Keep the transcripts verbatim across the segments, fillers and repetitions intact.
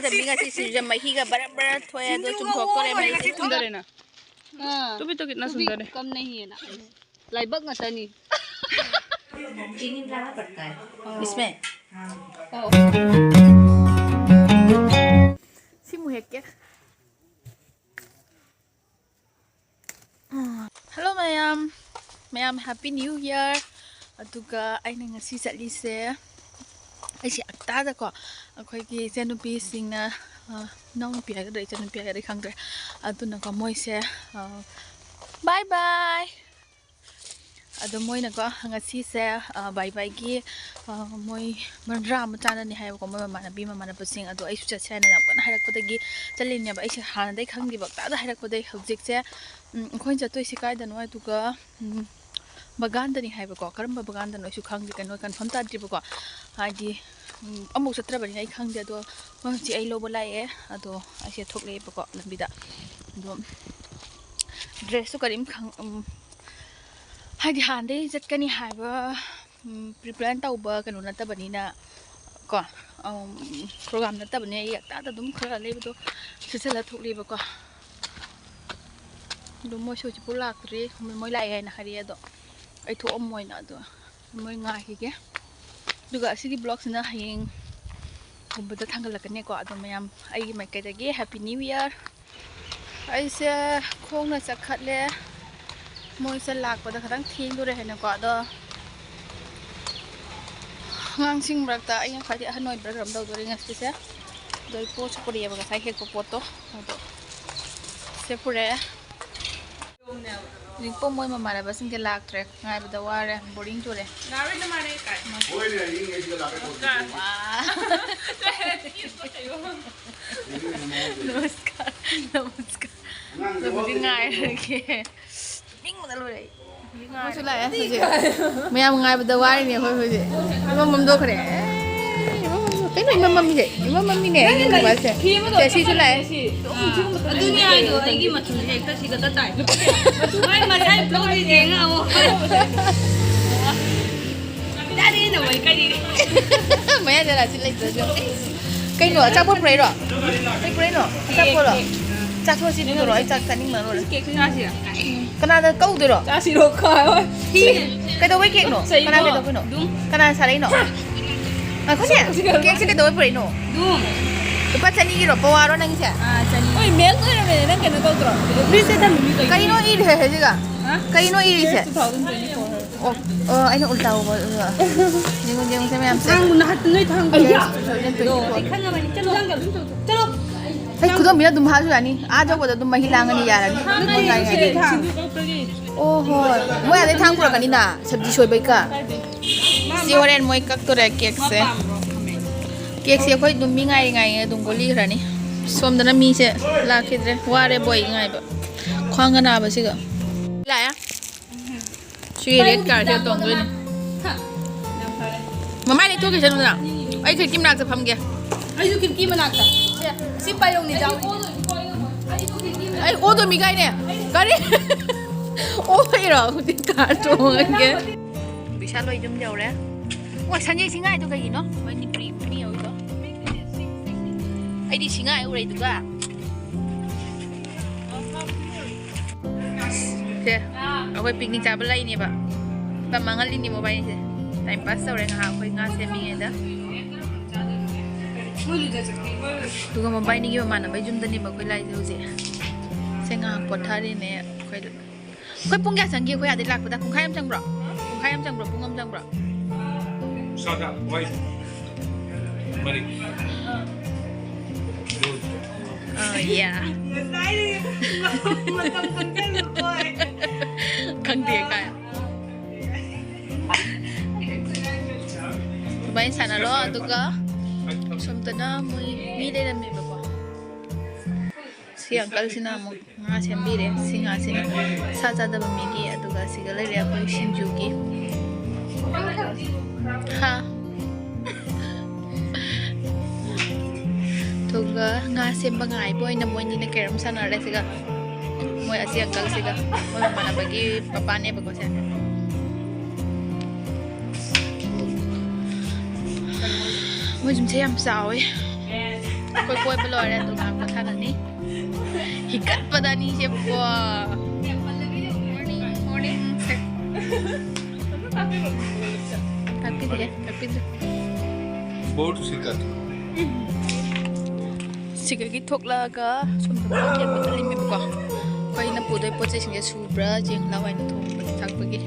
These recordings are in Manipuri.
ꯆꯟꯕꯤ ꯉꯁꯤ ꯁꯤꯡꯖꯨꯁꯦ ꯃꯍꯤꯒ ꯕꯔ ꯕꯔ ꯊꯣꯛꯑꯦ, ꯑꯗꯣ ꯆꯨꯝꯊꯣꯛꯇꯣꯔꯦ ꯃꯍꯤꯁꯦ ꯊꯨꯝꯗꯔꯦꯅ꯫ ꯑꯥ, ꯇꯨꯕꯤ ꯇꯨꯕꯤ ꯅꯥꯁꯨꯝꯗꯔꯦ꯫ ꯀꯝ ꯅꯍꯤꯅ꯫ ꯂꯥꯏꯕꯛ ꯉꯥꯛꯇꯅꯤ꯫ चीनी मिलाना पड़ता है इसमें। ꯑꯣ꯫ ꯁꯤꯃꯨꯛ ꯍꯦꯛꯀꯦ꯫ ꯍꯜꯂꯣ ꯃꯌꯥꯝ, ꯃꯌꯥꯝ ꯍꯦꯄꯤ ꯅ꯭ꯌꯨ ꯏꯌꯔ꯫ ꯑꯗꯨꯒ ꯑꯩꯅ ꯉꯁꯤ ꯆꯠꯂꯤꯁꯦ, ꯑꯩꯁꯦ ꯑꯛꯇꯥꯗꯀꯣ, ꯑꯩꯈꯣꯏꯒꯤ ꯏꯆꯟꯅꯨꯄꯤꯁꯤꯡꯅ, ꯑ, ꯏꯅꯥꯎꯅꯨꯄꯤ ꯍꯥꯏꯒꯗ꯭ꯔꯥ ꯏꯆꯟꯅꯨꯄꯤ ꯍꯥꯏꯒꯗ꯭ꯔꯥ ꯈꯪꯗ꯭ꯔꯦ, ꯑꯗꯨꯅꯀꯣ ꯃꯣꯏꯁꯦ, ꯑ, ꯕꯥꯏ ꯕꯥꯏ꯫ ꯑꯗꯣ ꯃꯣꯏꯅꯀꯣ ꯉꯁꯤꯁꯦ, ꯑ, ꯕꯥꯏ ꯕꯥꯏꯒꯤ, ꯑ, ꯃꯣꯏ ꯃꯟꯗ꯭ꯔꯥ ꯑꯃ ꯆꯥꯅꯅꯤ ꯍꯥꯏꯌꯦꯕꯀꯣ, ꯃꯣꯏ ꯃꯃꯥꯟꯅꯕꯤ ꯃꯃꯥꯟꯅꯕꯁꯤꯡ꯫ ꯑꯗꯣ ꯑꯩꯁꯨ ꯆꯠꯁꯦ ꯍꯥꯏꯅ ꯌꯥꯝ ꯀꯟꯅ ꯍꯥꯏꯔꯛꯄꯗꯒꯤ ꯆꯠꯂꯤꯅꯦꯕ꯫ ꯑꯩꯁꯦ ꯍꯥꯟꯅꯗꯩ ꯈꯪꯗꯦꯕ, ꯑꯛꯇꯥꯗ ꯍꯥꯏꯔꯛꯄꯗꯒꯤ ꯍꯧꯖꯤꯛꯁꯦ, ꯎꯝ, ꯑꯩꯈꯣꯏꯅ ꯆꯠꯇꯣꯏꯁꯦ ꯀꯥꯏꯗꯅꯣ ꯑꯗꯨꯒ, ꯎꯝ, ꯕꯒꯥꯟꯗꯅꯤ ꯍꯥꯏꯕꯀꯣ꯫ ꯀꯔꯝꯕ ꯕꯒꯥꯟꯗꯅꯣ ꯑꯩꯁꯨ ꯈꯪꯗꯦ, ꯀꯩꯅꯣ ꯀꯟꯐꯥꯔꯝ ꯇꯥꯗ꯭ꯔꯤꯕꯀꯣ꯫ ꯍꯥꯏꯗꯤ, ꯎꯝ, ꯑꯃꯨꯛ ꯆꯠꯇ꯭ꯔꯕꯅꯤꯅ ꯑꯩ ꯈꯪꯗꯦ꯫ ꯑꯗꯣ ꯃꯣꯏ ꯍꯧꯖꯤꯛ ꯑꯩ ꯂꯧꯕ ꯂꯥꯛꯑꯦ꯫ ꯑꯗꯣ ꯑꯩꯁꯦ ꯊꯣꯛꯂꯛꯑꯦꯕꯀꯣ ꯂꯝꯕꯤꯗ꯫ ꯑꯗꯣ ꯗ꯭ꯔꯦꯁꯁꯨ ꯀꯔꯤꯝ ꯈꯪ-, ꯎꯝ, ꯍꯥꯏꯗꯤ ꯍꯥꯟꯅꯗꯩ ꯆꯠꯀꯅꯤ ꯍꯥꯏꯕ, ꯎꯝ, ꯄ꯭ꯔꯤꯄ꯭ꯂꯥꯟ ꯇꯧꯕ ꯀꯩꯅꯣ ꯅꯠꯇꯕꯅꯤꯅ ꯀꯣ, ꯎꯝ, ꯄ꯭ꯔꯣꯒ꯭ꯔꯥꯝ ꯅꯠꯇꯕꯅꯤꯅ ꯑꯩ ꯑꯛꯇꯥꯗ ꯑꯗꯨꯝ ꯈꯔ ꯂꯩꯕꯗꯣ ꯁꯦꯠꯆꯜꯂ ꯊꯣꯛꯂꯦꯕꯀꯣ꯫ ꯑꯗꯣ ꯃꯣꯏꯁꯨ ꯍꯧꯖꯤꯛꯐꯥꯎ ꯂꯥꯛꯇ꯭ꯔꯤ꯫ ꯃꯣꯏ ꯂꯥꯛꯑꯦ ꯍꯥꯏꯅ ꯍꯥꯏꯔꯛꯑꯦ, ꯑꯗꯣ ꯑꯩ ꯊꯣꯛꯑꯝꯃꯣꯏꯅ ꯑꯗꯣ ꯃꯣꯏ ꯉꯥꯏꯈꯤꯒꯦ꯫ ꯑꯗꯨꯒ ꯑꯁꯤꯒꯤ ꯕ꯭ꯂꯣꯛꯁꯤꯅ ꯍꯌꯦꯡꯒꯨꯝꯕꯗ ꯊꯥꯡꯒꯠꯂꯛꯀꯅꯤꯀꯣ꯫ ꯑꯗꯣ ꯃꯌꯥꯝ ꯑꯩꯒꯤ ꯃꯥꯏꯀꯩꯗꯒꯤ ꯍꯦꯄꯤ ꯅ꯭ꯌꯨ ꯏꯌꯔ꯫ ꯑꯩꯁꯦ ꯈꯣꯡꯅ ꯆꯠꯈꯠꯂꯦ꯫ ꯃꯣꯏꯁꯦ ꯂꯥꯛꯄꯗ ꯈꯤꯇꯪ ꯊꯦꯡꯗꯣꯔꯦ ꯍꯥꯏꯅꯀꯣ꯫ ꯑꯗꯣ ꯑꯉꯥꯡꯁꯤꯡ ꯃꯔꯛꯇ ꯑꯩꯅ ꯈ꯭ꯋꯥꯏꯗꯒꯤ ꯑꯍꯟ ꯑꯣꯏꯕ꯭ꯔꯥ ꯀꯩꯅꯣꯝ ꯇꯧꯗꯣꯔꯦ ꯉꯁꯤꯁꯦ꯫ ꯑꯗꯣ ꯑꯩ ꯄꯣꯠꯁꯨ ꯄꯨꯔꯛꯑꯦꯕ, ꯉꯁꯥꯏ ꯍꯦꯛꯄ ꯄꯣꯠꯇꯣ꯫ ꯑꯗꯣ ꯁꯦ ꯄꯨꯔꯛꯑꯦ꯫ ꯍꯧꯖꯤꯛꯄꯨ ꯃꯣꯏ ꯃꯃꯥꯟꯅꯕꯁꯤꯡꯁꯦ ꯂꯥꯛꯇ꯭ꯔꯦ, ꯉꯥꯏꯕꯗ ꯋꯥꯔꯦ, ꯕꯣꯔꯤꯡ ꯆꯨꯔꯦ꯫ ꯋꯥ꯫ ꯅꯃꯁꯀꯥꯔ, ꯅꯃꯁꯀꯥꯔ꯫ ꯑꯗꯨꯕꯨꯗꯤ ꯉꯥꯏꯔꯒꯦ꯫ ꯅꯤꯡꯕꯅ ꯂꯣꯏꯔꯦ ꯑꯩ꯫ ꯃꯣꯏꯁꯨ ꯂꯥꯛꯑꯦ ꯍꯧꯖꯤꯛ꯫ ꯃꯌꯥꯝ ꯉꯥꯏꯕꯗ ꯋꯥꯔꯤꯅꯦ ꯑꯩꯈꯣꯏ ꯍꯧꯖꯤꯛ꯫ ꯏꯃꯝ ꯃꯝꯗꯣꯛꯈ꯭ꯔꯦ꯫ ꯑꯦ, ꯏꯃꯝ ꯃꯝꯗꯣꯛ-, ꯀꯩꯅꯣ ꯏꯃꯝ ꯃꯝꯃꯤꯁꯦ? ꯏꯃꯝ ꯃꯝꯃꯤꯅꯦ ꯑꯩꯒꯤ ꯃꯣꯕꯥꯏꯜꯁꯦ꯫ ꯁꯦ, ꯁꯤꯁꯨ ꯂꯥꯛꯑꯦ꯫ ꯑꯗꯨꯅꯦ ꯍꯥꯏꯗꯣ, ꯑꯩꯒꯤ ꯃꯆꯨꯁꯦ ꯍꯦꯛꯇ ꯁꯤꯗ ꯇꯥꯏ꯫ ꯃꯥꯏ ꯃꯁꯥꯏ ꯐ꯭ꯂꯣꯔꯤ ꯌꯦꯡꯉ ꯑꯃꯨꯛ꯫ ꯗꯥꯗꯤ ꯅ ꯋꯥꯏ ꯀꯔꯤ? ꯃꯌꯥ ꯖꯒꯥꯁꯤ ꯂꯩꯇ꯭ꯔꯁꯨ꯫ ꯀꯩꯅꯣ, ꯑꯆꯥꯄꯣꯠ ꯄꯨꯔꯛꯏꯔꯣ? ꯀꯩ ꯄꯨꯔꯛꯏꯅꯣ? ꯑꯆꯥꯄꯣꯠꯂꯣ? ꯆꯥꯊꯣꯛꯑꯁꯤ, ꯄꯨꯊꯣꯔꯛꯑꯣ꯫ ꯑꯩ ꯆꯥꯛ ꯆꯥꯅꯤꯡꯕꯅ ꯂꯣꯏꯔꯦ꯫ ꯀꯦꯛꯁꯨ ꯆꯥꯁꯤꯔ? ꯀꯅꯥꯗ ꯀꯧꯗꯣꯏꯔꯣ? ꯆꯥꯁꯤꯔꯣ? ꯀꯥꯏ? ꯍꯤ, ꯀꯩꯗꯧꯕꯩ ꯀꯦꯛꯅꯣ? ꯆꯩꯗꯣ꯫ ꯀꯅꯥ ꯀꯩꯗꯧꯕꯩꯅꯣ? ꯑꯗꯨꯝ꯫ ꯀꯅꯥ ꯁꯥꯔꯛꯏꯅꯣ? ꯉꯥꯏꯈꯣꯅꯦ, ꯀꯦꯛꯁꯦ ꯀꯩꯗꯧꯕꯩ ꯄꯨꯔꯛꯏꯅꯣ? ꯑꯗꯨꯝ꯫ ꯂꯨꯄꯥ ꯆꯅꯤꯒꯤꯔꯣ? ꯄꯋꯥꯔꯣ ꯅꯪꯒꯤꯁꯦ? ꯑꯥ, ꯆꯅꯤ꯫ ꯍꯣꯏ, ꯃꯦꯜ ꯑꯣꯏꯔꯝꯃꯦ꯫ ꯅꯪ ꯀꯩꯅꯣ ꯇꯧꯗ꯭ꯔꯣ? ꯀꯔꯤꯅꯣ ꯏꯔꯤꯁꯦ ꯍꯧꯖꯤꯛꯀ? ꯍꯥ? ꯀꯔꯤꯅꯣ ꯏꯔꯤꯁꯦ? Two thousand twenty-four ꯍꯥꯏꯕ꯫ ꯑꯣ, ꯑꯣ, ꯑꯩꯅ ꯎꯜꯇꯥ ꯎꯕ, ꯑꯗꯨꯒ꯫ ꯌꯦꯡꯉꯨ, ꯌꯦꯡꯉꯨꯁꯦ ꯃꯌꯥꯝꯁꯦ꯫ ꯊꯥꯡ ꯅꯍꯥꯟ ꯅꯣꯏ ꯊꯥꯡ ꯑꯌꯥ! Two thousand twenty-four꯫ ꯑꯗꯣ ꯑꯩ ꯈꯪꯉꯕꯅꯤ꯫ ꯆꯠꯂꯣ꯫ ꯆꯠꯂꯣ꯫ ꯍꯩ, ꯈꯨꯗꯣꯝꯕꯤꯅ ꯑꯗꯨꯝ ꯍꯥꯁꯨ ꯌꯥꯅꯤ꯫ ꯑꯥ ꯌꯧꯕꯗ ꯑꯗꯨꯝ ꯃꯍꯤ ꯂꯥꯡꯉꯅꯤ, ꯌꯥꯔꯅꯤ꯫ ꯊꯥꯡ ꯃꯣꯏ ꯉꯥꯏ ꯂꯩꯔꯤꯁꯤꯗꯤ ꯉꯥꯏ꯫ ꯊꯥꯡ꯫ ꯑꯣ, ꯍꯣꯏ꯫ ꯃꯣꯏ ꯑꯗꯩ ꯊꯥꯡ ꯄꯨꯔꯛꯀꯅꯤꯅ, ꯁꯕꯖꯤ ꯁꯣꯏꯕꯩꯀ꯫ ꯁꯤ ꯍꯣꯔꯦꯟ ꯃꯣꯏ ꯀꯛꯇꯣꯔꯦ ꯀꯦꯛꯁꯦ꯫ ꯀꯦꯛꯁꯦ ꯑꯩꯈꯣꯏ ꯑꯗꯨꯝ ꯃꯤ ꯉꯥꯏꯔꯤ ꯉꯥꯏꯔꯤ ꯑꯗꯨꯝ ꯒꯣꯂꯤꯈ꯭ꯔꯅꯤ꯫ ꯁꯣꯝꯗꯅ ꯃꯤꯁꯦ ꯂꯥꯛꯈꯤꯗ꯭ꯔꯦ꯫ ꯋꯥꯔꯦ ꯕꯣꯏ ꯉꯥꯏꯕ꯫ ꯈ꯭ꯋꯥꯡꯒ ꯅꯥꯕꯁꯤꯒ꯫ ꯂꯥꯛꯑꯦ꯫ ꯁꯤ red car ꯁꯦ ꯇꯣꯡꯗꯣꯏꯅꯦ꯫ ꯃꯃꯥꯏ ꯂꯩꯊꯣꯛꯈꯤꯁꯅꯨꯗꯅ꯫ ꯑꯩ ꯈꯤꯔꯀꯤ ꯃꯅꯥꯛꯇ ꯐꯝꯒꯦ꯫ ꯑꯩꯁꯨ ꯈꯤꯔꯀꯤ ꯃꯅꯥꯛꯇ꯫ ꯁꯦ, ꯁꯤ ꯄꯥꯏꯌꯧꯅꯤ, ꯖꯥꯎ꯫ ꯑꯩ ꯑꯣꯗꯣꯃꯤ ꯀꯥꯏꯅꯦ꯫ ꯀꯔꯤ? ꯑꯣꯏꯔꯣ? ꯍꯧꯖꯤꯛ car ꯇꯣꯡꯉꯒꯦ꯫ ꯕꯤꯁꯥꯜ ꯍꯣꯏ ꯌꯨꯝ ꯌꯧꯔꯦ꯫ ꯋꯥ, ꯁꯟꯖꯦ ꯁꯤꯡꯉꯥꯏꯗꯣ ꯀꯩꯒꯤꯅꯣ? ꯃꯅꯤꯄꯨꯔꯤ ꯃꯤ ꯌꯧꯔꯤꯗꯣ꯫ ꯑꯩꯗꯤ ꯁꯤꯡꯉꯥꯏ ꯎꯔꯦꯗꯨꯒ꯫ ꯁꯦ, ꯑꯩꯈꯣꯏ picnic ꯆꯥꯕ ꯂꯩꯅꯦꯕ꯫ ꯃꯇꯝ ꯃꯥꯡꯍꯜꯂꯤꯅꯦ ꯃꯣꯕꯥꯏꯜꯁꯦ꯫ Time pass ꯇꯧꯔꯦ ꯉꯥꯏꯍꯥꯛ ꯑꯩꯈꯣꯏ ꯉꯥ ꯁꯦꯝꯃꯤꯉꯩꯗ꯫ ꯑꯗꯨꯒ ꯃꯣꯕꯥꯏꯅꯤꯒꯤ ꯃꯃꯥꯟꯅꯕ ꯌꯨꯝꯗꯅꯦꯕ ꯑꯩꯈꯣꯏ ꯂꯥꯛꯏꯁꯦ ꯍꯧꯖꯤꯛ꯫ ꯁꯦ ꯉꯥꯏꯍꯥꯛ ꯄꯣꯊꯥꯔꯤꯅꯦ ꯑꯩꯈꯣꯏ꯫ ꯑꯩꯈꯣꯏ ꯄꯨꯡ ꯀꯌꯥ ꯆꯪꯒꯦ ꯑꯩꯈꯣꯏ ꯑꯥꯗꯩ ꯂꯥꯛꯄꯗ? ꯄꯨꯡꯈꯥꯏ ꯑꯃ ꯆꯪꯕ꯭ꯔꯣ? ꯄꯨꯡꯈꯥꯏ ꯑꯃ ꯆꯪꯕ꯭ꯔꯣ? ꯄꯨꯡ ꯑꯃ ꯆꯪꯕ꯭ꯔꯣ? ꯁꯥꯗ, ꯋꯥꯏ꯫ ꯃꯔꯤ꯫ ꯑꯥ, yeah꯫ ꯉꯁꯥꯏꯗꯒꯤ ꯃꯇꯝ ꯈꯪꯖꯜꯂꯨꯀꯣ ꯑꯩ꯫ ꯈꯪꯗꯦ ꯀꯥꯏ꯫ ꯑꯗꯨꯃꯥꯏꯅ ꯁꯥꯟꯅꯔꯣ, ꯑꯗꯨꯒ ꯁꯣꯝꯗꯅ ꯃꯣꯏ ꯃꯤ ꯂꯩꯔꯝꯃꯦꯕꯀꯣ꯫ ꯁꯤ uncleꯁꯤꯅ ꯑꯃꯨꯛ ꯉꯥ ꯁꯦꯝꯕꯤꯔꯦ꯫ ꯁꯤ ꯉꯥꯁꯦ ꯁꯥ ꯆꯥꯗꯕ ꯃꯤꯒꯤ, ꯑꯗꯨꯒ ꯁꯤꯒ ꯂꯩꯔꯦ ꯑꯩꯈꯣꯏ ꯁꯤꯡꯖꯨꯒꯤ꯫ ꯍꯥ꯫ ꯑꯗꯨꯒ ꯉꯥ ꯁꯦꯝꯕ ꯉꯥꯏꯕ ꯑꯣꯏꯅ ꯃꯣꯏꯅꯤꯅ carrom ꯁꯥꯟꯅꯔꯦ ꯁꯤꯒ꯫ ꯃꯣꯏ ꯑꯁꯤ uncleꯁꯤꯒ꯫ ꯃꯣꯏ ꯃꯃꯥꯟꯅꯕꯒꯤ ꯄꯄꯥꯅꯦꯕꯀꯣ ꯁꯦ꯫ ꯃꯣꯏ ꯌꯨꯝꯁꯦ ꯌꯥꯝ ꯆꯥꯎꯋꯦ꯫ ꯑꯩꯈꯣꯏ ꯀꯣꯏꯕ ꯂꯣꯏꯔꯦ, ꯑꯗꯨ ꯉꯥꯏꯍꯥꯛ ꯄꯣꯊꯥꯒꯅꯤ꯫ ꯍꯤꯒꯠꯄꯗ ꯑꯅꯤꯁꯦꯕꯀꯣ꯫ Morning, morning. ꯇꯥꯛꯄꯤꯗꯦ, ꯇꯥꯛꯄꯤꯗꯦ꯫ ꯕꯣꯔꯗ ꯁꯤꯀꯠ꯫ ꯁꯤꯗꯒꯤ ꯊꯣꯛꯂꯛꯑꯒ ꯁꯣꯝꯗ ꯄꯣꯠ ꯌꯦꯡꯕ ꯆꯠꯂꯤꯃꯦꯕꯀꯣ꯫ ꯑꯩꯈꯣꯏꯅ ꯄꯨꯗꯣꯏ ꯄꯣꯠ ꯆꯩꯁꯤꯡꯁꯦ ꯁꯨꯕ꯭ꯔꯥ ꯌꯦꯡ ꯂꯥꯎ ꯍꯥꯏꯅ ꯊꯣꯡꯕꯒꯤ ꯊꯥꯛꯄꯒꯤ꯫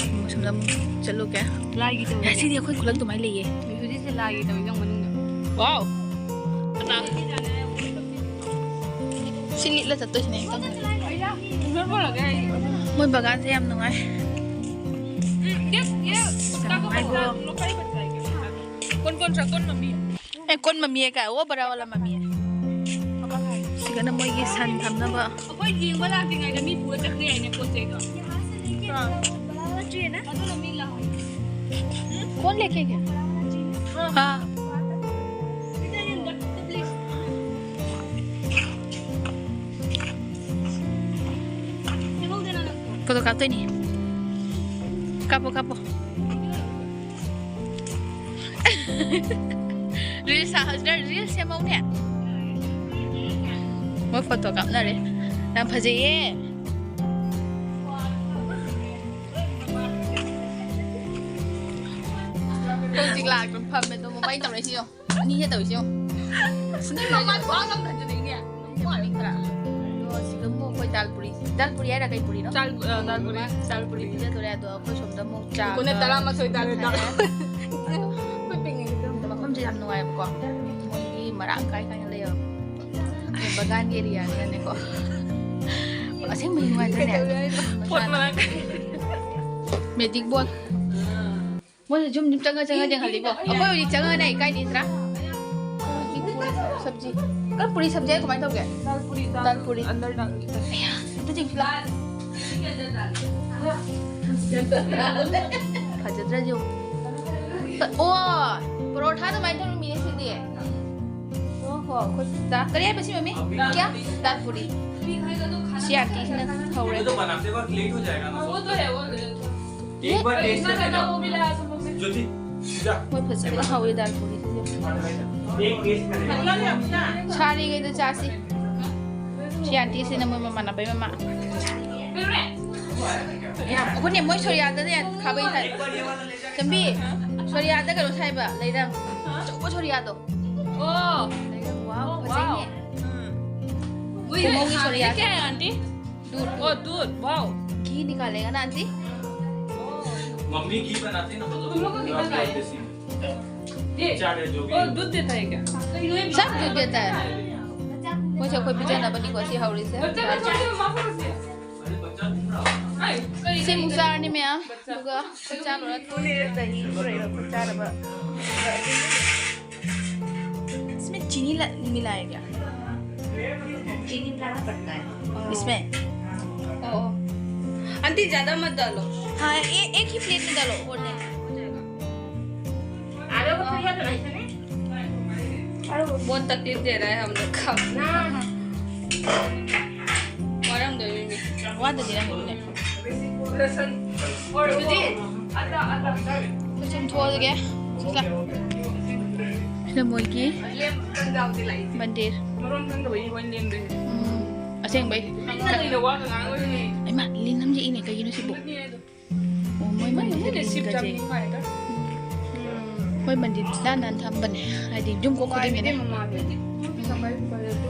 ꯑꯃꯨꯛ ꯁꯣꯝꯗ ꯑꯃꯨꯛ ꯆꯠꯂꯨꯒꯦ꯫ ꯂꯥꯏꯒꯤ ꯇꯧꯔꯤ꯫ ꯉꯁꯤꯗꯤ ꯑꯩꯈꯣꯏ ꯈꯨꯂꯪ ꯑꯗꯨꯃꯥꯏꯅ ꯂꯩꯌꯦ꯫ ꯍꯧꯖꯤꯛꯁꯦ ꯂꯥꯏꯒꯤ ꯇꯧꯔꯤ ꯅꯪ ꯃꯅꯨꯡꯗ꯫ ꯋꯥꯎ! ꯀꯅꯥ? ꯁꯤ ꯂꯤꯠꯂ ꯆꯠꯇꯣꯏꯁꯤꯅꯦ ꯑꯩ ꯇꯧꯗꯣꯏꯁꯦ꯫ ꯃꯣꯏ ꯕꯒꯥꯟꯁꯦ ꯌꯥꯝ ꯅꯨꯡꯉꯥꯏ꯫ ꯌꯥꯝ ꯅꯨꯡꯉꯥꯏꯕ꯭ꯔꯣ? ꯀꯣꯟ ꯀꯣꯟ ꯁꯥ ꯀꯣꯟ ꯃꯃꯤ꯫ ꯑꯦ, ꯀꯣꯟ ꯃꯃꯤ ꯀꯥꯏ, ꯑꯣ, ꯕꯔꯥ ꯋꯥꯂꯥ ꯃꯃꯤ꯫ ꯁꯤꯒꯅ ꯃꯣꯏꯒꯤ ꯁꯟ ꯊꯝꯅꯕ꯫ ꯑꯩꯈꯣꯏ ꯌꯦꯡꯕ ꯂꯥꯛꯇ꯭ꯔꯤꯉꯩꯗ ꯃꯤ ꯄꯨꯔ ꯆꯠꯈ꯭ꯔꯦ ꯍꯥꯏꯅꯦ ꯄꯣꯠ ꯆꯩꯗꯣ꯫ ꯀꯣꯟ ꯂꯦꯀꯦ ꯀꯌꯥ? ꯍꯥ꯫ ꯐꯣꯇꯣ ꯀꯥꯞꯇꯣꯏꯅꯤ꯫ ꯀꯥꯞꯄꯣ, ꯀꯥꯞꯄꯣ꯫ ꯔꯤꯜꯁ ꯁꯥ-, ꯍꯧꯖꯤꯛ ꯔꯤꯜꯁ ꯁꯦꯝꯍꯧꯅꯦ꯫ ꯃꯣꯏ ꯐꯣꯇꯣ ꯀꯥꯞꯅꯔꯦ꯫ ꯌꯥꯝ ꯐꯖꯩꯌꯦ꯫ ꯍꯧꯖꯤꯛ ꯂꯥꯛꯄ ꯐꯝꯃꯦ ꯑꯗꯣ ꯃꯃꯥꯏ ꯇꯧꯔꯛꯏꯁꯤ ꯌꯦꯡꯉꯣ꯫ ꯑꯅꯤꯁꯦ ꯇꯧꯔꯤꯁꯤ ꯌꯦꯡꯉꯣ꯫ ꯑꯁ, ꯅꯪ ꯃꯃꯥꯏ ꯈꯨꯍꯥꯡ ꯑꯃ ꯊꯥꯖꯤꯜꯂꯛꯏꯅꯦ꯫ ꯑꯗꯣ ꯁꯤꯗ ꯑꯃꯨꯛ ꯑꯩꯈꯣꯏ ꯗꯥꯜ ꯄꯨꯔꯤ꯫ ꯗꯥꯜ ꯄꯨꯔꯤ ꯍꯥꯏꯔ ꯀꯩ ꯄꯨꯔꯤꯅꯣ? ꯗꯥꯜ, ꯑ, ꯗꯥꯜ ꯄꯨꯔꯤ꯫ ꯗꯥꯜ ꯄꯨꯔꯤ ꯄꯤꯖꯗꯣꯔꯦ꯫ ꯑꯗꯣ ꯑꯩꯈꯣꯏ ꯁꯣꯝꯗ ꯑꯃꯨꯛ ꯆꯥ ꯀꯣꯟꯅ ꯑꯃ ꯇꯔꯥꯃꯥꯊꯣꯏ ꯇꯥꯔꯦ, ꯗꯥꯜ꯫ ꯊꯛꯑꯦ꯫ ꯑꯗꯣ ꯑꯩꯈꯣꯏ ꯄꯤꯛꯅꯤꯛ ꯃꯐꯝꯁꯦ ꯌꯥꯝ ꯅꯨꯡꯉꯥꯏꯕꯀꯣ꯫ ꯃꯣꯏꯒꯤ ꯃꯔꯥꯡ ꯀꯥꯏ ꯀꯥꯏꯅ ꯂꯩꯌꯦꯕ꯫ ꯕꯒꯥꯟꯒꯤ ꯑꯦꯔꯤꯌꯥꯅꯤꯅꯅꯦꯀꯣ꯫ ꯑꯁꯦꯡꯕ ꯅꯨꯡꯉꯥꯏꯇ꯭ꯔꯅꯦ? ꯀꯩꯗꯧꯔꯦ ꯍꯥꯏꯅꯣ? ꯄꯣꯠ ꯃꯔꯥꯡ ꯀꯥꯏ꯫ ꯃꯦꯖꯤꯛ ꯕꯣꯜ꯫ ꯃꯣꯏꯁꯦ ꯖꯨꯝ ꯖꯨꯝ ꯆꯪꯉ ꯆꯪꯉ ꯌꯦꯡꯍꯜꯂꯤꯀꯣ꯫ ꯑꯩꯈꯣꯏ ꯍꯧꯖꯤꯛ ꯆꯪꯉꯒꯅꯦ ꯏꯀꯥꯏꯅꯤꯗ꯭ꯔꯥ? ꯁꯕꯖꯤ꯫ ꯀꯔꯝ ꯄꯨꯔꯤ ꯁꯕꯖꯤ ꯍꯥꯏ ꯀꯃꯥꯏꯅ ꯇꯧꯒꯦ? ꯗꯥꯜ ꯄꯨꯔꯤ, ꯗꯥꯜ ꯄꯨꯔꯤ꯫ ꯑꯟꯗꯔ ꯗꯥꯜ꯫ ꯑꯌꯥ, ꯑꯝꯇ ꯌꯦꯡꯁꯤ ꯂꯥꯎ꯫ ꯐꯖꯗ꯭ꯔꯥ ꯌꯦꯡꯉꯨ꯫ ꯑꯣ, ꯄꯔꯣꯊꯥ ꯑꯗꯨꯃꯥꯏꯅ ꯇꯧꯔꯝꯃꯤꯅꯦ ꯁꯤꯗꯤ꯫ ꯑꯣ ꯍꯣ, ꯑꯩꯈꯣꯏ ꯗꯥ-, ꯀꯔꯤ ꯍꯥꯏꯕ ꯁꯤ ꯃꯃꯤꯡ? ꯀꯌꯥ? ꯗꯥꯜ ꯄꯨꯔꯤ꯫ ꯁꯤ ꯑꯟꯇꯤꯁꯤꯅ ꯍꯧꯔꯦ꯫ ये तो बनाते वक्त लेट हो जाएगा ना। वो तो है, वो तो है। एक बार टेस्ट करके जाओ। ज्योति, ꯃꯣꯏ ꯐꯖꯅ ꯍꯧꯋꯤ ꯗꯥꯜ ꯄꯨꯔꯤꯁꯤꯁꯨ꯫ ꯁꯥꯔꯤꯉꯩꯗ ꯆꯥꯁꯤ꯫ ꯁꯤ ꯑꯟꯇꯤꯁꯤꯅ ꯃꯣꯏ ꯃꯃꯥꯟꯅꯕꯩ ꯃꯃꯥ꯫ ꯌꯥꯝ ꯑꯩꯈꯣꯏꯅꯦ ꯃꯣꯏ ꯁꯣꯔꯤꯌꯥꯗꯅꯦ ꯈꯥꯕꯩ ꯁꯥꯏ꯫ ꯆꯟꯕꯤ, ꯁꯣꯔꯤꯌꯥꯗ ꯀꯩꯅꯣ ꯁꯥꯏꯕ ꯂꯩꯔꯪ꯫ ꯑꯆꯧꯕ ꯁꯣꯔꯤꯌꯥꯗꯣ꯫ ꯑꯣ꯫ ꯂꯩꯔꯪ, ꯋꯥꯎ, ꯐꯖꯩꯅꯦ꯫ ꯎꯝ꯫ ꯃꯣꯏ ꯁꯣꯔꯤꯌꯥ ꯀꯌꯥ, ꯑꯟꯇꯤ? दूध, दूध। ओ, दूध, वाओ। घी निकालेगा ना आंटी? मम्मी घी बनाती है ना, मतलब, तुम लोग को घी बनाती है। चाट है, जो भी ओ, है। दूध देता है क्या? सब दूध देता है। ꯃꯣꯏꯁꯦ ꯑꯩꯈꯣꯏ ꯄꯤꯖꯅꯕꯅꯤꯀꯣ ꯁꯤ ꯍꯧꯔꯤꯁꯦ꯫ बच्चा को छोड़ दो, माँ को रख दो। अरे, बच्चा घूम रहा है। ꯁꯤ ꯑꯃꯨꯛ ꯆꯥꯔꯅꯤ ꯃꯌꯥꯝ꯫ ꯑꯗꯨꯒ ꯆꯥꯛ ꯆꯥ ꯂꯣꯏꯔ ꯊꯣꯡꯉꯦ꯫ ꯆꯥꯅꯕ꯫ इसमें चीनी ला-, मिलाया क्या? चीनी मिलाना पड़ता है। इसमें? ओ, ओ। आंटी, ज्यादा मत डालो। हाँ, ए-, एक ही प्लेट में डालो, और नहीं। बहुत तकलीफ दे रहा है हम लोग का। ना। गरम दे दीजिए। वहाँ तो दे रहा है। ꯂꯣꯏꯁꯤꯟ ꯊꯣꯛꯑꯒꯦ꯫ ꯁꯤꯗ ꯃꯣꯏꯒꯤ ꯃꯟꯗꯤꯔ꯫ ꯎꯝ, ꯑꯁꯦꯡꯕꯩ꯫ ꯏꯃꯥ, ꯂꯤꯟ ꯑꯃ ꯌꯦꯛꯏꯅꯦ, ꯀꯩꯒꯤꯅꯣ ꯁꯤꯕꯨ? ꯑꯣ, ꯃꯣꯏ ꯃꯟꯗꯤꯔꯁꯦ ꯂꯤꯟꯒꯁꯦ꯫ ꯃꯣꯏ ꯃꯟꯗꯤꯔ ꯅꯥꯟ ꯅꯥꯟ ꯊꯝꯕꯅꯦ, ꯍꯥꯏꯗꯤ ꯌꯨꯝ ꯀꯣꯛ ꯈꯨꯗꯤꯡꯒꯤꯅꯦ꯫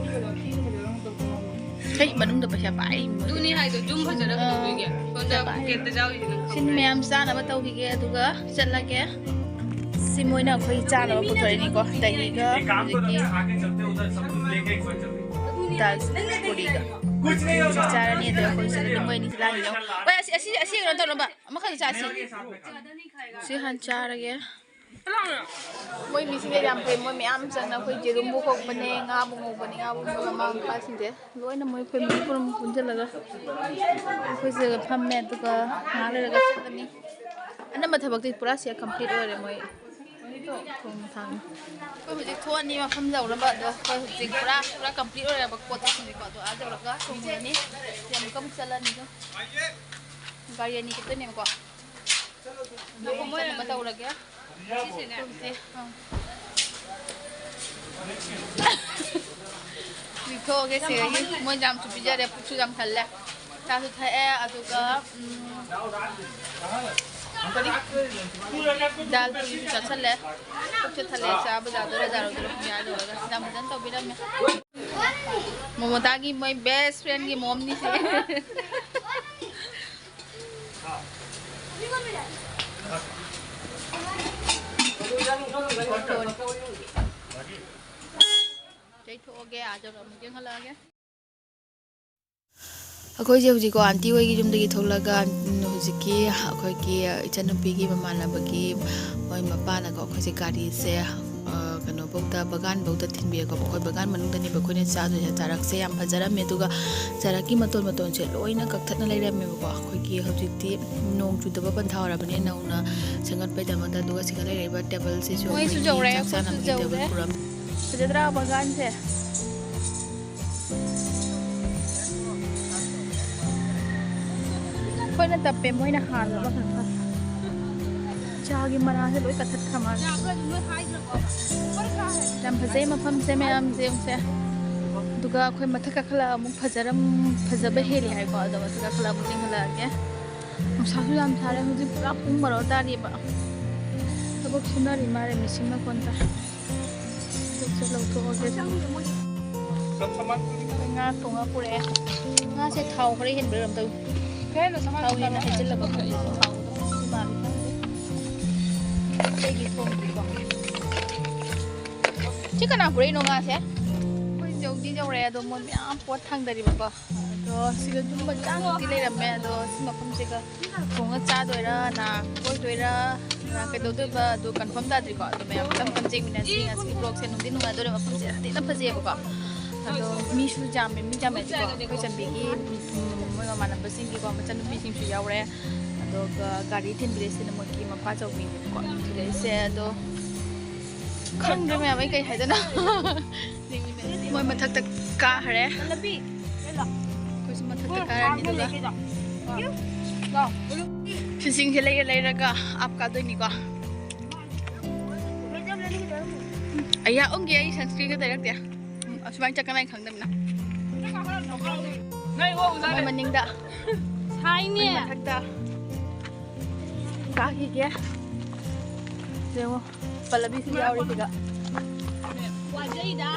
ꯍꯩ, ꯃꯅꯨꯡꯗ ꯄꯩꯁꯥ ꯄꯥꯏ꯫ ꯑꯗꯨꯅꯤ ꯍꯥꯏꯗꯣ, ꯌꯨꯝ ꯐꯖꯅ ꯀꯩꯗꯧꯗꯣꯏꯒꯦ? ꯁꯣꯝꯗ ꯄꯩꯁꯥ ꯄꯥꯏ꯫ ꯄꯣꯀꯦꯠꯇ ꯌꯥꯎꯔꯤꯁꯦ ꯅꯪ ꯁꯤꯟ ꯈꯪꯕ꯭ꯔꯥ? ꯃꯌꯥꯝ ꯆꯥꯅꯕ ꯇꯧꯈꯤꯒꯦ, ꯑꯗꯨꯒ ꯆꯠꯂꯒꯦ꯫ ꯁꯤ ꯃꯣꯏꯅ ꯑꯩꯈꯣꯏ ꯆꯥꯅꯕ ꯄꯨꯊꯣꯔꯛꯏꯅꯤꯀꯣ, ꯗꯍꯤꯒ ꯍꯧꯖꯤꯛꯀꯤ ꯗꯥꯜ ꯄꯨꯔꯤꯒ꯫ ꯍꯧꯖꯤꯛ ꯆꯥꯔꯅꯤ, ꯑꯗꯨꯒ ꯑꯩꯈꯣꯏ ꯁꯤꯗꯗꯤ ꯃꯣꯏ ꯑꯅꯤꯁꯤ ꯂꯥꯡꯉꯤꯅꯣ꯫ ꯍꯣꯏ, ꯑꯁꯤ, ꯑꯁꯤ, ꯑꯁꯤ ꯀꯩꯅꯣ ꯇꯧꯅꯕ ꯑꯃꯈꯛ ꯆꯥꯁꯤ꯫ ꯁꯤ ꯍꯥꯟꯅ ꯆꯥꯔꯒꯦ꯫ ꯃꯣꯏ ꯃꯤꯁꯤꯡꯁꯦ ꯌꯥꯝ ꯐꯩ꯫ ꯃꯣꯏ ꯃꯌꯥꯝ ꯆꯪꯅ ꯑꯩꯈꯣꯏ ꯌꯦꯔꯨꯝꯕꯨ ꯍꯧꯕꯅꯦ, ꯉꯥꯕꯨ ꯉꯧꯕꯅꯦ, ꯉꯥꯕꯨ ꯉꯧꯕ ꯃꯃꯥ ꯃꯄꯥꯁꯤꯡꯁꯦ ꯂꯣꯏꯅ ꯃꯣꯏ ꯐꯦꯃꯤꯂꯤ ꯄꯨꯝꯅꯃꯛ ꯄꯨꯟꯁꯤꯜꯂꯒ ꯑꯩꯈꯣꯏ ꯁꯤꯗ ꯐꯝꯃꯦ꯫ ꯑꯗꯨꯒ ꯉꯥꯏꯍꯥꯛ ꯂꯩꯔꯒ ꯆꯠꯂꯅꯤ꯫ ꯑꯅꯝꯕ ꯊꯕꯛꯇꯤ ꯄꯨꯔꯥ ꯁꯤꯗ ꯀꯝꯄ꯭ꯂꯤꯠ ꯑꯣꯏꯔꯦ ꯃꯣꯏ ꯊꯣꯡ ꯊꯥꯛꯅ꯫ ꯑꯩꯈꯣꯏ ꯍꯧꯖꯤꯛ ꯊꯣꯛꯑꯅꯤ ꯃꯐꯝ ꯌꯧꯅꯕ꯫ ꯑꯗꯣ ꯑꯩꯈꯣꯏ ꯍꯧꯖꯤꯛ ꯄꯨꯔꯥ, ꯄꯨꯔꯥ ꯀꯝꯄ꯭ꯂꯤꯠ ꯑꯣꯏꯔꯦꯕ ꯄꯣꯠ ꯆꯩꯁꯤꯡꯁꯦꯀꯣ꯫ ꯑꯗꯣ ꯑꯥ ꯌꯧꯔꯒ ꯊꯣꯡꯉꯨꯔꯅꯤ꯫ ꯁꯤ ꯑꯃꯨꯛꯀ ꯑꯃꯨꯛ ꯆꯠꯂꯅꯤ꯫ ꯑꯗꯣ ꯒꯥꯔꯤ ꯑꯅꯤ ꯆꯠꯇꯣꯏꯅꯦꯕꯀꯣ꯫ ꯑꯗꯣ ꯑꯩꯈꯣꯏ ꯆꯠꯅꯕ ꯇꯧꯔꯒꯦ꯫ ꯁꯤꯁꯤꯅꯦ꯫ ꯇꯧꯁꯦ꯫ ꯑꯪ꯫ ꯂꯤꯛꯊꯣꯛꯑꯒꯦ ꯁꯤꯗꯒꯤ꯫ ꯃꯣꯏ ꯌꯥꯝꯁꯨ ꯄꯤꯖꯔꯦ, ꯄꯨꯛꯁꯨ ꯌꯥꯝ ꯊꯜꯂꯦ꯫ ꯆꯥꯁꯨ ꯊꯛꯑꯦ, ꯑꯗꯨꯒ, ꯎꯝ, ꯀꯔꯤ? ꯗꯥꯜ ꯄꯨꯔꯤꯁꯨ ꯆꯥꯁꯜꯂꯦ꯫ ꯄꯨꯛꯁꯨ ꯊꯜꯂꯦ, ꯆꯥꯕ ꯌꯥꯗꯣꯏꯔꯥ ꯌꯥꯔꯣꯏꯗꯣꯏꯔꯥ ꯈꯪꯗꯦ꯫ ꯑꯗꯨꯒ ꯌꯥꯝ ꯐꯖꯅ ꯇꯧꯕꯤꯔꯝꯃꯦ꯫ ꯃꯣꯃꯣꯇꯥꯒꯤ ꯃꯣꯏ best friendꯒꯤ ꯃꯣꯝꯅꯤ ꯁꯤ꯫ ꯆꯩꯊꯣꯛꯑꯒꯦ, ꯑꯥ ꯌꯧꯔ ꯑꯃꯨꯛ ꯌꯦꯡꯍꯜꯂꯛꯑꯒꯦ꯫ ꯑꯩꯈꯣꯏꯁꯦ ꯍꯧꯖꯤꯛꯀꯣ ꯑꯟꯇꯤ ꯍꯣꯏꯒꯤ ꯌꯨꯝꯗꯒꯤ ꯊꯣꯛꯂꯒ, ꯎꯝ, ꯍꯧꯖꯤꯛꯀꯤ ꯑꯩꯈꯣꯏꯒꯤ ꯏꯆꯟꯅꯨꯄꯤꯒꯤ ꯃꯃꯥꯟꯅꯕꯒꯤ ꯃꯣꯏ ꯃꯄꯥꯅꯀꯣ ꯑꯩꯈꯣꯏꯁꯦ ꯒꯥꯔꯤꯁꯦ, ꯑ, ꯀꯩꯅꯣꯐꯧꯗ, ꯕꯒꯥꯟꯐꯧꯗ ꯊꯤꯟꯕꯤꯔꯦꯀꯣ꯫ ꯑꯩꯈꯣꯏ ꯕꯒꯥꯟ ꯃꯅꯨꯡꯗꯅꯦꯕ ꯑꯩꯈꯣꯏꯅ ꯆꯥꯗꯣꯏꯁꯦ꯫ ꯆꯥꯔꯛꯁꯦ ꯌꯥꯝ ꯐꯖꯔꯝꯃꯦ, ꯑꯗꯨꯒ ꯆꯥꯔꯛꯀꯤ ꯃꯇꯣꯟ ꯃꯇꯣꯟꯁꯦ ꯂꯣꯏꯅ ꯀꯛꯊꯠꯅ ꯂꯩꯔꯝꯃꯦꯕꯀꯣ꯫ ꯑꯩꯈꯣꯏꯒꯤ ꯍꯧꯖꯤꯛꯇꯤ ꯅꯣꯡ ꯆꯨꯗꯕ ꯄꯟꯊꯥ ꯑꯣꯏꯔꯕꯅꯤꯅ ꯅꯧꯅ ꯁꯦꯝꯒꯠꯄꯩꯗꯃꯛꯇ, ꯑꯗꯨꯒ ꯁꯤꯗ ꯂꯩꯔꯤꯕ ꯇꯦꯕꯜꯁꯤꯁꯨ ꯃꯣꯏꯁꯨ ꯑꯩꯈꯣꯏꯒꯤ ꯌꯧꯔꯦ, ꯆꯥꯛ ꯑꯩꯈꯣꯏꯁꯨ ꯆꯥꯅꯕꯒꯤ ꯌꯧꯔꯦ꯫ ꯇꯦꯕꯜ ꯄꯨꯔꯝ- ꯐꯖꯗ꯭ꯔꯥ ꯕꯒꯥꯟꯁꯦ? ꯑꯩꯈꯣꯏꯅ ꯇꯞꯄꯦ, ꯃꯣꯏꯅ ꯍꯥꯜꯂꯕ ꯀꯩꯅꯣ ꯈꯪꯗꯦ꯫ ꯆꯥꯒꯤ ꯃꯅꯥꯁꯦ ꯂꯣꯏ ꯀꯛꯊꯠꯈ꯭ꯔ ꯃꯥꯜꯂꯦ꯫ ꯌꯥꯝ ꯐꯖꯩ ꯃꯐꯝꯁꯦ ꯃꯌꯥꯝꯁꯦ ꯌꯦꯡꯉꯨꯁꯦ꯫ ꯑꯗꯨꯒ ꯑꯩꯈꯣꯏ ꯃꯊꯛ ꯀꯥꯈꯠꯂꯒ ꯑꯃꯨꯛ ꯐꯖꯔꯝ-, ꯐꯖꯕ ꯍꯦꯜꯂꯤ ꯍꯥꯏꯀꯣ꯫ ꯑꯗꯣ ꯃꯊꯛ ꯀꯥꯈꯠꯂꯒ ꯑꯃꯨꯛ ꯌꯦꯡꯍꯜꯂꯛꯑꯒꯦ꯫ ꯅꯨꯡꯁꯥꯁꯨ ꯌꯥꯝ ꯁꯥꯔꯦ ꯍꯧꯖꯤꯛ, ꯄꯨꯔꯥ ꯄꯨꯡ ꯕꯥꯔꯣ ꯇꯥꯔꯤꯕ꯫ ꯊꯕꯛ ꯁꯨꯅꯔꯤ ꯃꯥꯜꯂꯦ, ꯃꯦꯆꯤꯟ ꯃꯈꯣꯟ ꯇꯥꯏ꯫ ꯂꯧꯊꯣꯛꯑꯒꯦ꯫ ꯑꯩꯈꯣꯏ ꯉꯥ ꯊꯣꯡꯉ ꯄꯨꯔꯛꯑꯦ꯫ ꯉꯥꯁꯦ ꯊꯥꯎ ꯈꯔ ꯍꯦꯟꯕ꯭ꯔꯥ ꯀꯩꯅꯣꯝ ꯇꯧꯏ꯫ ꯊꯥꯎ ꯍꯦꯟꯅ ꯍꯩꯖꯤꯜꯂꯕ ꯈꯪꯗꯦ꯫ ꯊꯥꯎꯗꯣ ꯈꯪꯗꯦ ꯃꯥꯜꯂꯤ ꯈꯪꯗꯦ꯫ ꯑꯇꯩꯗꯤ ꯊꯣꯡꯗ꯭ꯔꯤꯀꯣ꯫ ꯁꯤ ꯀꯅꯥ ꯄꯨꯔꯛꯏꯅꯣ ꯉꯥꯁꯦ? ꯑꯩꯈꯣꯏ ꯌꯧꯗꯤ ꯌꯧꯔꯛꯑꯦ, ꯑꯗꯣ ꯃꯣꯏ ꯃꯌꯥꯝ ꯄꯣꯠ ꯊꯥꯡꯗꯔꯤꯕꯀꯣ꯫ ꯑꯗꯣ ꯁꯤꯗ ꯌꯨꯝ ꯃꯆꯥꯃꯨꯛꯇꯤ ꯂꯩꯔꯝꯃꯦ, ꯑꯗꯣ ꯁꯤ ꯃꯐꯝꯁꯤꯒ ꯊꯣꯡꯉ ꯆꯥꯗꯣꯏꯔꯥ, ꯅꯥ ꯀꯣꯏꯗꯣꯏꯔꯥ, ꯅꯥ ꯀꯩꯗꯧꯗꯣꯏꯕ, ꯑꯗꯣ confirm ꯇꯥꯗ꯭ꯔꯤꯀꯣ꯫ ꯑꯗꯣ ꯃꯌꯥꯝ ꯃꯊꯪ ꯃꯊꯪ ꯌꯦꯡꯃꯤꯟꯅꯁꯤ꯫ ꯉꯁꯤꯒꯤ vlogꯁꯦ ꯅꯨꯡꯗꯤ ꯅꯨꯡꯉꯥꯏꯗꯣꯏꯔꯦ, ꯃꯐꯝꯁꯦ ꯌꯥꯝ ꯊꯤꯅ ꯐꯖꯩꯌꯦꯕꯀꯣ꯫ ꯑꯗꯣ ꯃꯤꯁꯨ ꯌꯥꯝꯃꯦ, ꯃꯤ ꯌꯥꯝꯃꯦ ꯑꯗꯨꯀꯣ ꯑꯩꯈꯣꯏ ꯆꯟꯕꯤꯒꯤ, ꯎꯝ, ꯃꯣꯏ ꯃꯃꯥꯟꯅꯕꯁꯤꯡꯒꯤꯀꯣ ꯃꯆꯟꯅꯨꯄꯤꯁꯤꯡꯁꯨ ꯌꯥꯎꯔꯦ꯫ ꯑꯗꯨꯒ ꯒꯥꯔꯤ ꯊꯤꯟꯕꯤꯔꯤꯁꯤꯅ ꯃꯣꯏꯒꯤ ꯃꯄꯥ ꯆꯧꯕꯤꯅꯦꯕꯀꯣ ꯊꯤꯜꯂꯛꯏꯁꯦ꯫ ꯑꯗꯣ ꯈꯪꯗ꯭ꯔꯦ ꯃꯌꯥꯝ, ꯑꯩ ꯀꯩ ꯍꯥꯏꯗꯣꯏꯅꯣ꯫ ꯃꯣꯏ ꯃꯊꯛꯇ ꯀꯥꯈ꯭ꯔꯦ꯫ ꯑꯩꯈꯣꯏꯁꯨ ꯃꯊꯛꯇ ꯀꯥꯔꯅꯤ꯫ ꯑꯗꯨꯒ ꯁꯤꯁꯤꯡꯁꯦ ꯂꯩꯔ ꯂꯩꯔꯒ ꯑꯞ ꯀꯥꯗꯣꯏꯅꯤꯀꯣ꯫ ꯑꯩꯌꯥ, ꯑꯣꯟꯒꯦ, ꯑꯩ sunscreenꯒ ꯇꯩꯔꯛꯇꯦ꯫ ꯎꯝ, ꯑꯁꯨꯃꯥꯏꯅ ꯆꯠꯀꯅꯤ ꯍꯥꯏꯅ ꯈꯪꯗꯕꯅ꯫ ꯃꯣꯏ ꯃꯅꯤꯡꯗ꯫ ꯁꯥꯏꯅꯦ꯫ ꯃꯊꯛꯇ꯫ ꯀꯥꯈꯤꯒꯦ꯫ ꯌꯦꯡꯉꯣ, ꯄꯜꯂꯕꯤꯁꯨ ꯌꯥꯎꯔꯤ ꯁꯤꯗ꯫ ꯋꯥꯖꯩꯗ꯫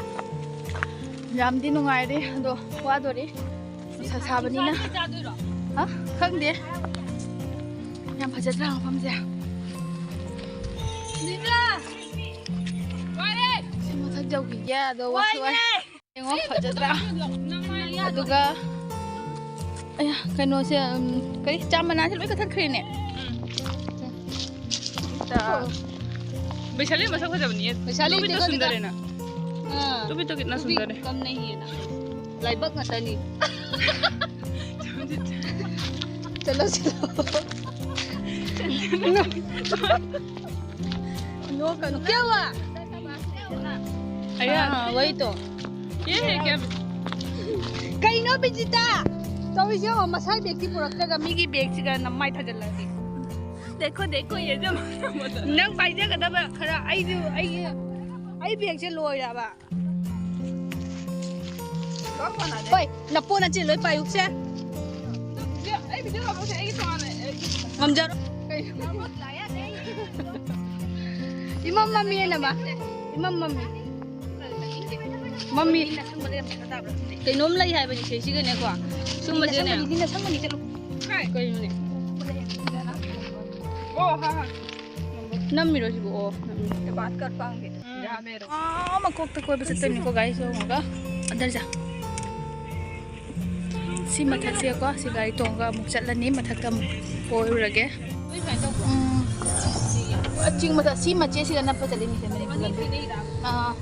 ꯌꯥꯝꯗꯤ ꯅꯨꯡꯉꯥꯏꯔꯦ, ꯑꯗꯣ ꯋꯥꯗꯣꯔꯤ꯫ ꯅꯨꯡꯁꯥ ꯁꯥꯕꯅꯤꯅ꯫ ꯆꯥꯗꯣꯏꯔꯣ? ꯍꯥ? ꯈꯪꯗꯦ꯫ ꯌꯥꯝ ꯐꯖꯗ꯭ꯔꯥ ꯃꯐꯝꯁꯦ? ꯅꯤꯕ꯭ꯔꯥ? ꯋꯥꯔꯦ! ꯁꯤ ꯃꯊꯛ ꯌꯧꯈꯤꯒꯦ, ꯑꯗꯣ ꯋꯥꯁꯨ ꯋꯥꯏ꯫ ꯋꯥꯏꯅꯦ! ꯌꯦꯡꯉꯣ, ꯐꯖꯗ꯭ꯔꯥ? ꯅꯪ ꯃꯥꯏ ꯌꯥꯗ꯭ꯔꯣ? ꯑꯗꯨꯒ, ꯑꯌꯥ, ꯀꯩꯅꯣꯁꯦ, ꯎꯝ, ꯀꯔꯤ, ꯆꯥ ꯃꯅꯥꯁꯦ ꯂꯣꯏ ꯀꯛꯊꯠꯈ꯭ꯔꯦꯅꯦ꯫ ꯎꯝ꯫ ꯕꯩꯁꯥꯂꯤ ꯃꯁꯛ ꯐꯖꯕꯅꯤ꯫ ꯕꯩꯁꯥꯂꯤ ꯇꯨꯕꯤꯇꯣ ꯁꯨꯟꯗꯔꯦꯅ꯫ ꯑꯥ꯫ ꯇꯨꯕꯤꯇꯣ ꯀꯤꯠꯅ ꯁꯨꯟꯗꯔꯦ꯫ ꯀꯝ ꯅꯍꯤ ꯍꯦꯅ꯫ ꯂꯥꯏꯕꯛ ꯉꯥꯛꯇꯅꯤ꯫ ꯆꯠꯂꯣ, ꯆꯠꯂꯣ꯫ ꯅꯣꯛꯀꯅꯨ꯫ क्या हुआ? ꯑꯌꯥ꯫ ꯑꯥ, वही तो꯫ ये है क्या? ꯀꯩꯅꯣ ꯕꯤꯖꯤꯇꯥ? ꯇꯧꯔꯤꯁꯦ ꯌꯦꯡꯉꯣ, ꯃꯁꯥꯏ ꯕꯦꯒꯇꯤ ꯄꯨꯔꯛꯇ꯭ꯔꯒ ꯃꯤꯒꯤ ꯕꯦꯒꯁꯤꯒ ꯅꯃꯥꯏ ꯊꯥꯖꯤꯜꯂꯗꯤ꯫ देखो, देखो, ये जो ꯅꯪ ꯄꯥꯏꯖꯒꯗꯕ ꯈꯔ, ꯑꯩꯁꯨ, ꯑꯩꯒꯤ, ꯑꯩ ꯕꯦꯒꯁꯦ ꯂꯣꯏꯔꯦꯕ꯫ ꯍꯣꯏ, ꯅꯄꯣ ꯅꯆꯦ ꯂꯣꯏ ꯄꯥꯏꯌꯨ ꯁꯦ꯫ ꯉꯝꯖꯔꯣ꯫ ꯏꯃꯝ ꯃꯝꯃꯤ ꯅꯃ꯫ ꯏꯃꯝ ꯃꯝꯃꯤ꯫ ꯃꯝꯃꯤ꯫ ꯀꯩꯅꯣꯝ ꯂꯩ ꯍꯥꯏꯕꯅꯤ ꯁꯤꯒꯅꯦꯀꯣ꯫ ꯁꯨꯝꯕꯁꯤꯅꯦ꯫ ꯀꯩꯅꯣꯅꯦ? ꯑꯣ, ꯍꯥ, ꯍꯥ꯫ ꯅꯝꯃꯤꯔꯣ ꯁꯤꯕꯨ? ꯑꯣ, ꯅꯝꯃꯤ꯫ बात कर पाएंगे। ꯎꯝ꯫ ꯑꯥ, ꯃꯀꯣꯛꯇ ꯀꯣꯏꯕ ꯆꯠꯇꯣꯏꯅꯤꯀꯣ, ꯒꯥꯔꯤ ꯇꯣꯡꯉꯒ꯫ ꯑꯟꯗꯔ ꯖꯥ꯫ ꯁꯤ ꯃꯊꯛꯁꯦꯀꯣ, ꯁꯤ ꯒꯥꯔꯤ ꯇꯣꯡꯉꯒ ꯑꯃꯨꯛ ꯆꯠꯂꯅꯤ, ꯃꯊꯛꯇ ꯑꯃꯨꯛ ꯀꯣꯏꯔꯨꯔꯒꯦ꯫ ꯎꯝ꯫ ꯆꯤꯡ ꯃꯊꯛ, ꯁꯤ ꯃꯆꯦꯁꯤꯒ ꯅꯞꯄ ꯆꯠꯂꯤꯅꯤꯁꯦ, ꯃꯅꯤꯄꯨꯔ ꯂꯝꯕꯤ꯫ ꯑꯥ꯫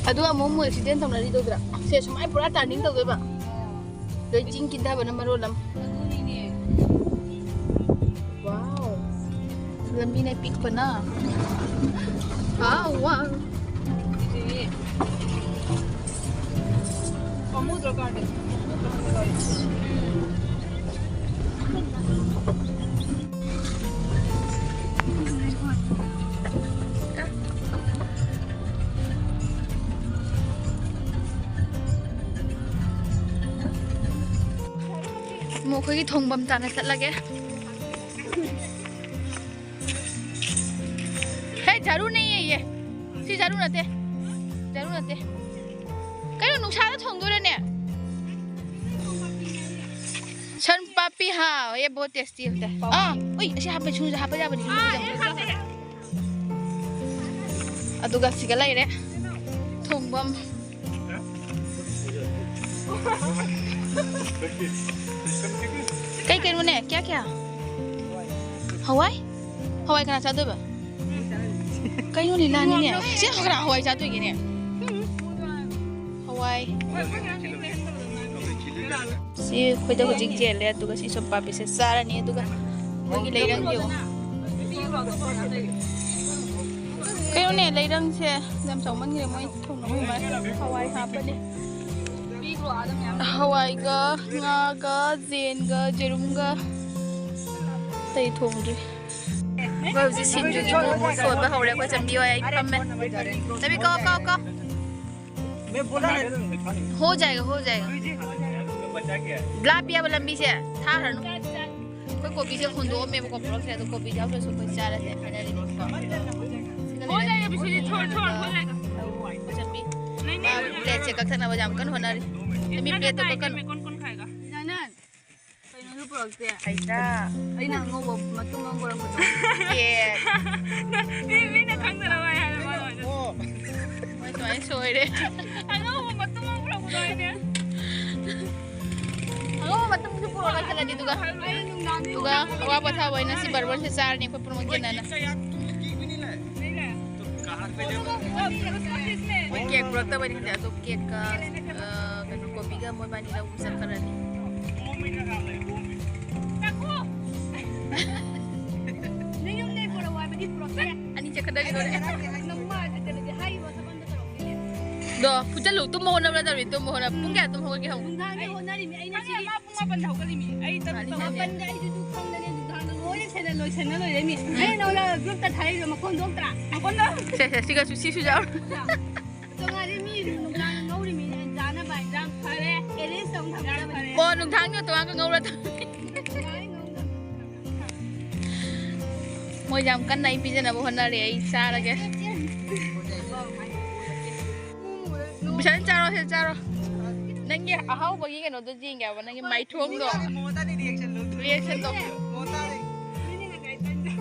ꯑꯗꯨꯒ ꯑꯃꯨꯛ ꯑꯃꯨꯛ accident ꯇꯧꯅꯔꯤꯗꯨꯗ꯭ꯔꯥ? ꯁꯦ ꯁꯨꯃꯥꯏꯅ ꯄꯨꯔꯥ turning ꯇꯧꯗꯣꯏꯕ꯫ ꯑꯗꯩ ꯆꯤꯡ ꯀꯤꯟꯊꯕꯅ ꯃꯔꯣꯜ ꯑꯃ꯫ Wow. ꯂꯝꯕꯤꯅ ꯄꯤꯛꯄꯅ꯫ Wow, wow. ꯑꯃꯨꯗ꯭ꯔ ꯒꯥꯔꯗꯦꯟ꯫ ꯑꯃꯨꯛ ꯑꯩꯈꯣꯏꯒꯤ ꯊꯣꯡꯐꯝ ꯇꯥꯅ ꯆꯠꯂꯒꯦ꯫ ꯍꯦ, ꯖꯥꯔꯨ ꯅꯩꯌꯦ꯫ ꯁꯤ ꯖꯥꯔꯨ ꯅꯠꯇꯦ꯫ ꯖꯥꯔꯨ ꯅꯠꯇꯦ꯫ ꯀꯩꯅꯣ, ꯅꯨꯡꯁꯥꯗ ꯊꯣꯡꯗꯣꯏꯔꯅꯦ? ꯁꯟ ꯄꯥꯄꯤ ꯍꯥ, ꯌꯦ ꯕꯣꯠ ꯇꯦꯁꯇꯤ ꯑꯝꯇ꯫ ꯑꯥ, ꯎꯏ, ꯑꯁꯤ ꯍꯥꯞꯄ, ꯁꯨ ꯍꯥꯞꯄ ꯌꯥꯕꯅꯤ꯫ ꯑꯗꯨꯒ ꯁꯤꯒ ꯂꯩꯔꯦ꯫ ꯊꯣꯡꯐꯝ꯫ ꯀꯩ ꯀꯩꯅꯣꯅꯦ? ꯀꯌꯥ ꯀꯌꯥ? ꯍꯋꯥꯏ? ꯍꯋꯥꯏ ꯀꯅꯥ ꯆꯥꯗꯣꯏꯕ? ꯀꯩꯅꯣꯅꯦ, ꯂꯥꯟꯅꯤꯅꯦ꯫ ꯁꯤ ꯀꯅꯥ ꯍꯋꯥꯏ ꯆꯥꯗꯣꯏꯒꯦꯅꯦ? ꯍꯋꯥꯏ꯫ ꯁꯤ ꯑꯩꯈꯣꯏꯗ ꯍꯧꯖꯤꯛ ꯌꯦꯜꯂꯦ, ꯑꯗꯨꯒ ꯁꯤ ꯁꯣꯝ ꯄꯥꯝꯕꯤꯁꯦ ꯆꯥꯔꯅꯤ, ꯑꯗꯨꯒ ꯃꯣꯏꯒꯤ ꯂꯩꯔꯪ ꯌꯦꯡꯉꯣ꯫ ꯀꯩꯅꯣꯅꯦ, ꯂꯩꯔꯪꯁꯦ ꯌꯥꯝ ꯆꯥꯎꯃꯟꯈ꯭ꯔꯦ, ꯃꯣꯏ ꯊꯣꯡꯅꯕ ꯍꯋꯥꯏ ꯍꯥꯞꯄꯅꯤ꯫ ꯍꯋꯥꯏꯒ ꯉꯥꯒ ꯖꯦꯟꯒ ꯖꯦꯔꯨꯝꯒ ꯑꯇꯩ ꯊꯣꯡꯗ꯭ꯔꯤ꯫ ꯑꯩꯈꯣꯏ ꯍꯧꯖꯤꯛ ꯁꯤꯡꯖꯨꯒꯤ ꯃꯣꯃꯣ ꯁꯣꯟꯕ ꯍꯧꯔꯦ꯫ ꯑꯩꯈꯣꯏ ꯆꯟꯕꯤ ꯍꯣꯏ ꯑꯩ ꯐꯝꯃꯦ꯫ ꯆꯟꯕꯤ ꯀꯧ, ꯀꯧ, ꯀꯧ꯫ हो जाएगा, हो जाएगा। ꯂꯥꯞꯄꯤꯌꯥꯕ ꯂꯝꯕꯤꯁꯦ ꯊꯥꯈ꯭ꯔꯅꯨ꯫ ꯑꯩꯈꯣꯏ ꯀꯣꯕꯤꯁꯦ ꯍꯨꯟꯗꯣꯛꯑꯝꯃꯦꯕꯀꯣ, ꯄꯨꯔꯛꯇ꯭ꯔꯦ꯫ ꯑꯗꯣ ꯀꯣꯕꯤ ꯌꯥꯎꯗ꯭ꯔꯁꯨ ꯑꯩꯈꯣꯏ ꯆꯥꯔꯁꯦ ꯍꯥꯏꯅꯔꯤꯅꯦꯕꯀꯣ꯫ ꯁꯤꯒ ꯍꯣ ꯂꯩꯔꯦ꯫ ꯖꯥꯏꯒꯥ, ꯕꯤꯁꯨꯖꯤ, ꯊꯣꯔ, ꯊꯣꯔ, ꯍꯣ ꯖꯥꯏꯒꯥ꯫ ꯆꯟꯕꯤ꯫ ꯅꯩ, ꯅꯩ, ꯃꯥ ꯍꯣ ꯖꯥꯏꯒꯥ꯫ ꯄ꯭ꯂꯦꯠꯁꯦ ꯀꯛꯊꯠꯅꯕ ꯌꯥꯝ ꯀꯟꯅ ꯍꯣꯠꯅꯔꯤ꯫ ꯅꯃꯤ ꯄ꯭ꯂꯦꯠꯇꯣ ꯀꯛꯀꯅꯨ꯫ ꯀꯣꯟ, ꯀꯣꯟ ꯈꯥꯏꯒꯥ? ꯀꯩꯅꯣꯁꯨ ꯄꯨꯔꯛꯇꯦ꯫ ꯍꯩꯗ꯫ ꯑꯩꯅ ꯑꯉꯧꯕ ꯃꯇꯨꯝ ꯑꯃ ꯄꯨꯔꯛꯄꯗꯣ꯫ ꯑꯦ꯫ ꯃꯤ, ꯃꯤꯅ ꯈꯪꯗꯅꯕ ꯍꯥꯏ ꯍꯥꯏꯕ ꯃꯥꯅ꯫ ꯃꯣꯏ ꯁꯨꯃꯥꯏꯅ ꯁꯣꯏꯔꯦ꯫ ꯑꯉꯧꯕ ꯃꯇꯨꯝ ꯑꯃ ꯄꯨꯔꯛꯄꯗꯣ ꯍꯥꯏꯅꯦ꯫ ꯑꯉꯧꯕ ꯃꯇꯨꯝꯁꯨ ꯄꯨꯔꯛꯑꯣ ꯂꯣꯏꯁꯤꯜꯂꯗꯤ, ꯑꯗꯨꯒ꯫ ꯑꯩ ꯅꯨꯡꯗꯥꯡꯗꯤ ꯑꯗꯨꯒ ꯑꯋꯥ ꯄꯣꯊꯥꯕ ꯑꯣꯏꯅ ꯁꯤ ꯕꯔꯕꯟꯁꯦ ꯆꯥꯔꯅꯤ ꯑꯩꯈꯣꯏ ꯄꯨꯝꯅꯃꯛ ꯌꯦꯟꯅꯅ꯫ ꯂꯩꯔꯦ꯫ ꯃꯣꯏ ꯀꯦꯛ ꯄꯨꯔꯛꯇꯕꯅꯤ ꯈꯪꯗꯦ, ꯑꯗꯣ ꯀꯦꯛꯀ, ꯑ, ꯀꯩꯅꯣ, ꯀꯣꯕꯤꯒ ꯃꯣꯏꯕꯥꯅꯤ ꯂꯧꯕ ꯆꯠꯈ꯭ꯔꯅꯤ꯫ ꯅꯪ ꯌꯨꯝꯗꯩ ꯄꯨꯔꯛꯑꯣ ꯍꯥꯏꯕꯗꯤ ꯄꯨꯔꯛꯇꯦ꯫ ꯑꯅꯤ ꯆꯠꯀꯗꯧꯔꯦ꯫ ꯅꯪ ꯃꯥ ꯀꯩꯅꯣꯗꯤ ꯍꯥꯏꯔꯤꯕꯣ, ꯊꯕꯛ ꯑꯝꯇ ꯇꯧꯔꯛꯇꯦꯅꯦ꯫ ꯑꯗꯣ ꯐꯨꯠꯆꯜꯂꯨ, ꯇꯨꯝꯕ ꯍꯣꯠꯅꯕ ꯅꯠꯇ꯭ꯔꯕꯗꯤ ꯇꯨꯝꯕ ꯍꯣꯠꯅꯕ꯫ ꯄꯨꯡ ꯀꯌꯥ ꯇꯨꯝ ꯍꯧꯒꯠꯀꯦ ꯍꯪꯉꯨ꯫ ꯅꯨꯡꯗꯥꯡꯗ ꯍꯣꯠꯅꯔꯤꯃꯤ ꯑꯩꯅ ꯁꯤꯒꯤ꯫ ꯄꯨꯡ ꯃꯥꯄꯟꯗ ꯍꯧꯒꯠꯂꯤꯃꯤ꯫ ꯑꯩ ꯇꯔꯨꯛꯇ ꯍꯧꯒꯠꯂꯦ꯫ ꯃꯥꯄꯟꯗ ꯑꯩꯁꯨ ꯑꯗꯨ ꯈꯪꯗꯅꯦ, ꯅꯨꯡꯗꯥꯡꯗ ꯂꯣꯏꯅ ꯁꯦꯟꯅ ꯂꯣꯏꯁꯟꯅ ꯂꯣꯏꯔꯦꯃꯤ꯫ ꯎꯝ꯫ ꯑꯩ ꯅꯉꯣꯟꯗ ꯒ꯭ꯔꯨꯞꯇ ꯊꯥꯔꯛꯏꯗꯣ ꯃꯈꯣꯟ ꯊꯣꯛꯇ꯭ꯔꯥ? ꯃꯈꯣꯟꯗꯣ꯫ ꯁꯦ, ꯁꯦ, ꯁꯤꯒꯁꯨ, ꯁꯤꯁꯨ ꯌꯥꯎꯔꯣ꯫ ꯑꯗꯣ ꯉꯥꯏꯔꯦ, ꯃꯤ ꯅꯨꯡꯗꯥꯡꯗ ꯉꯧꯔꯤꯃꯤꯅꯦ, ꯆꯥꯅꯕ ꯏꯟꯖꯥꯡ ꯐꯔꯦ, arrange ꯇꯧ ꯊꯝꯒꯗꯕꯅꯦ꯫ ꯌꯥꯝ ꯐꯔꯦ꯫ ꯀꯣꯟ ꯅꯨꯡꯊꯥꯡꯒꯤ ꯇꯣꯉꯥꯟꯒ ꯉꯧꯔ ꯊꯝꯃꯦ꯫ ꯃꯣꯏꯁꯦ ꯌꯥꯝ ꯀꯟꯅ ꯑꯩ ꯄꯤꯖꯅꯕ ꯍꯣꯠꯅꯔꯦ꯫ ꯑꯩ ꯆꯥꯔꯒꯦ꯫ ꯕꯤꯁꯥꯜ, ꯆꯥꯔꯣ, ꯁꯦ ꯆꯥꯔꯣ꯫ ꯅꯪꯒꯤ ꯑꯍꯥꯎꯕꯒꯤ ꯀꯩꯅꯣꯗꯣ ꯌꯦꯡꯒꯦ ꯍꯥꯏꯕ, ꯅꯪꯒꯤ ꯃꯥꯏꯊꯣꯡꯗꯣ꯫ ꯃꯣꯃꯣ ꯇꯥꯗꯦ, reaction ꯂꯧ꯫ Reaction ꯇꯧ꯫ ꯃꯣꯃꯣ ꯇꯥꯗꯦ꯫ ꯃꯤꯅ ꯉꯁꯥꯏ ꯇꯟꯗ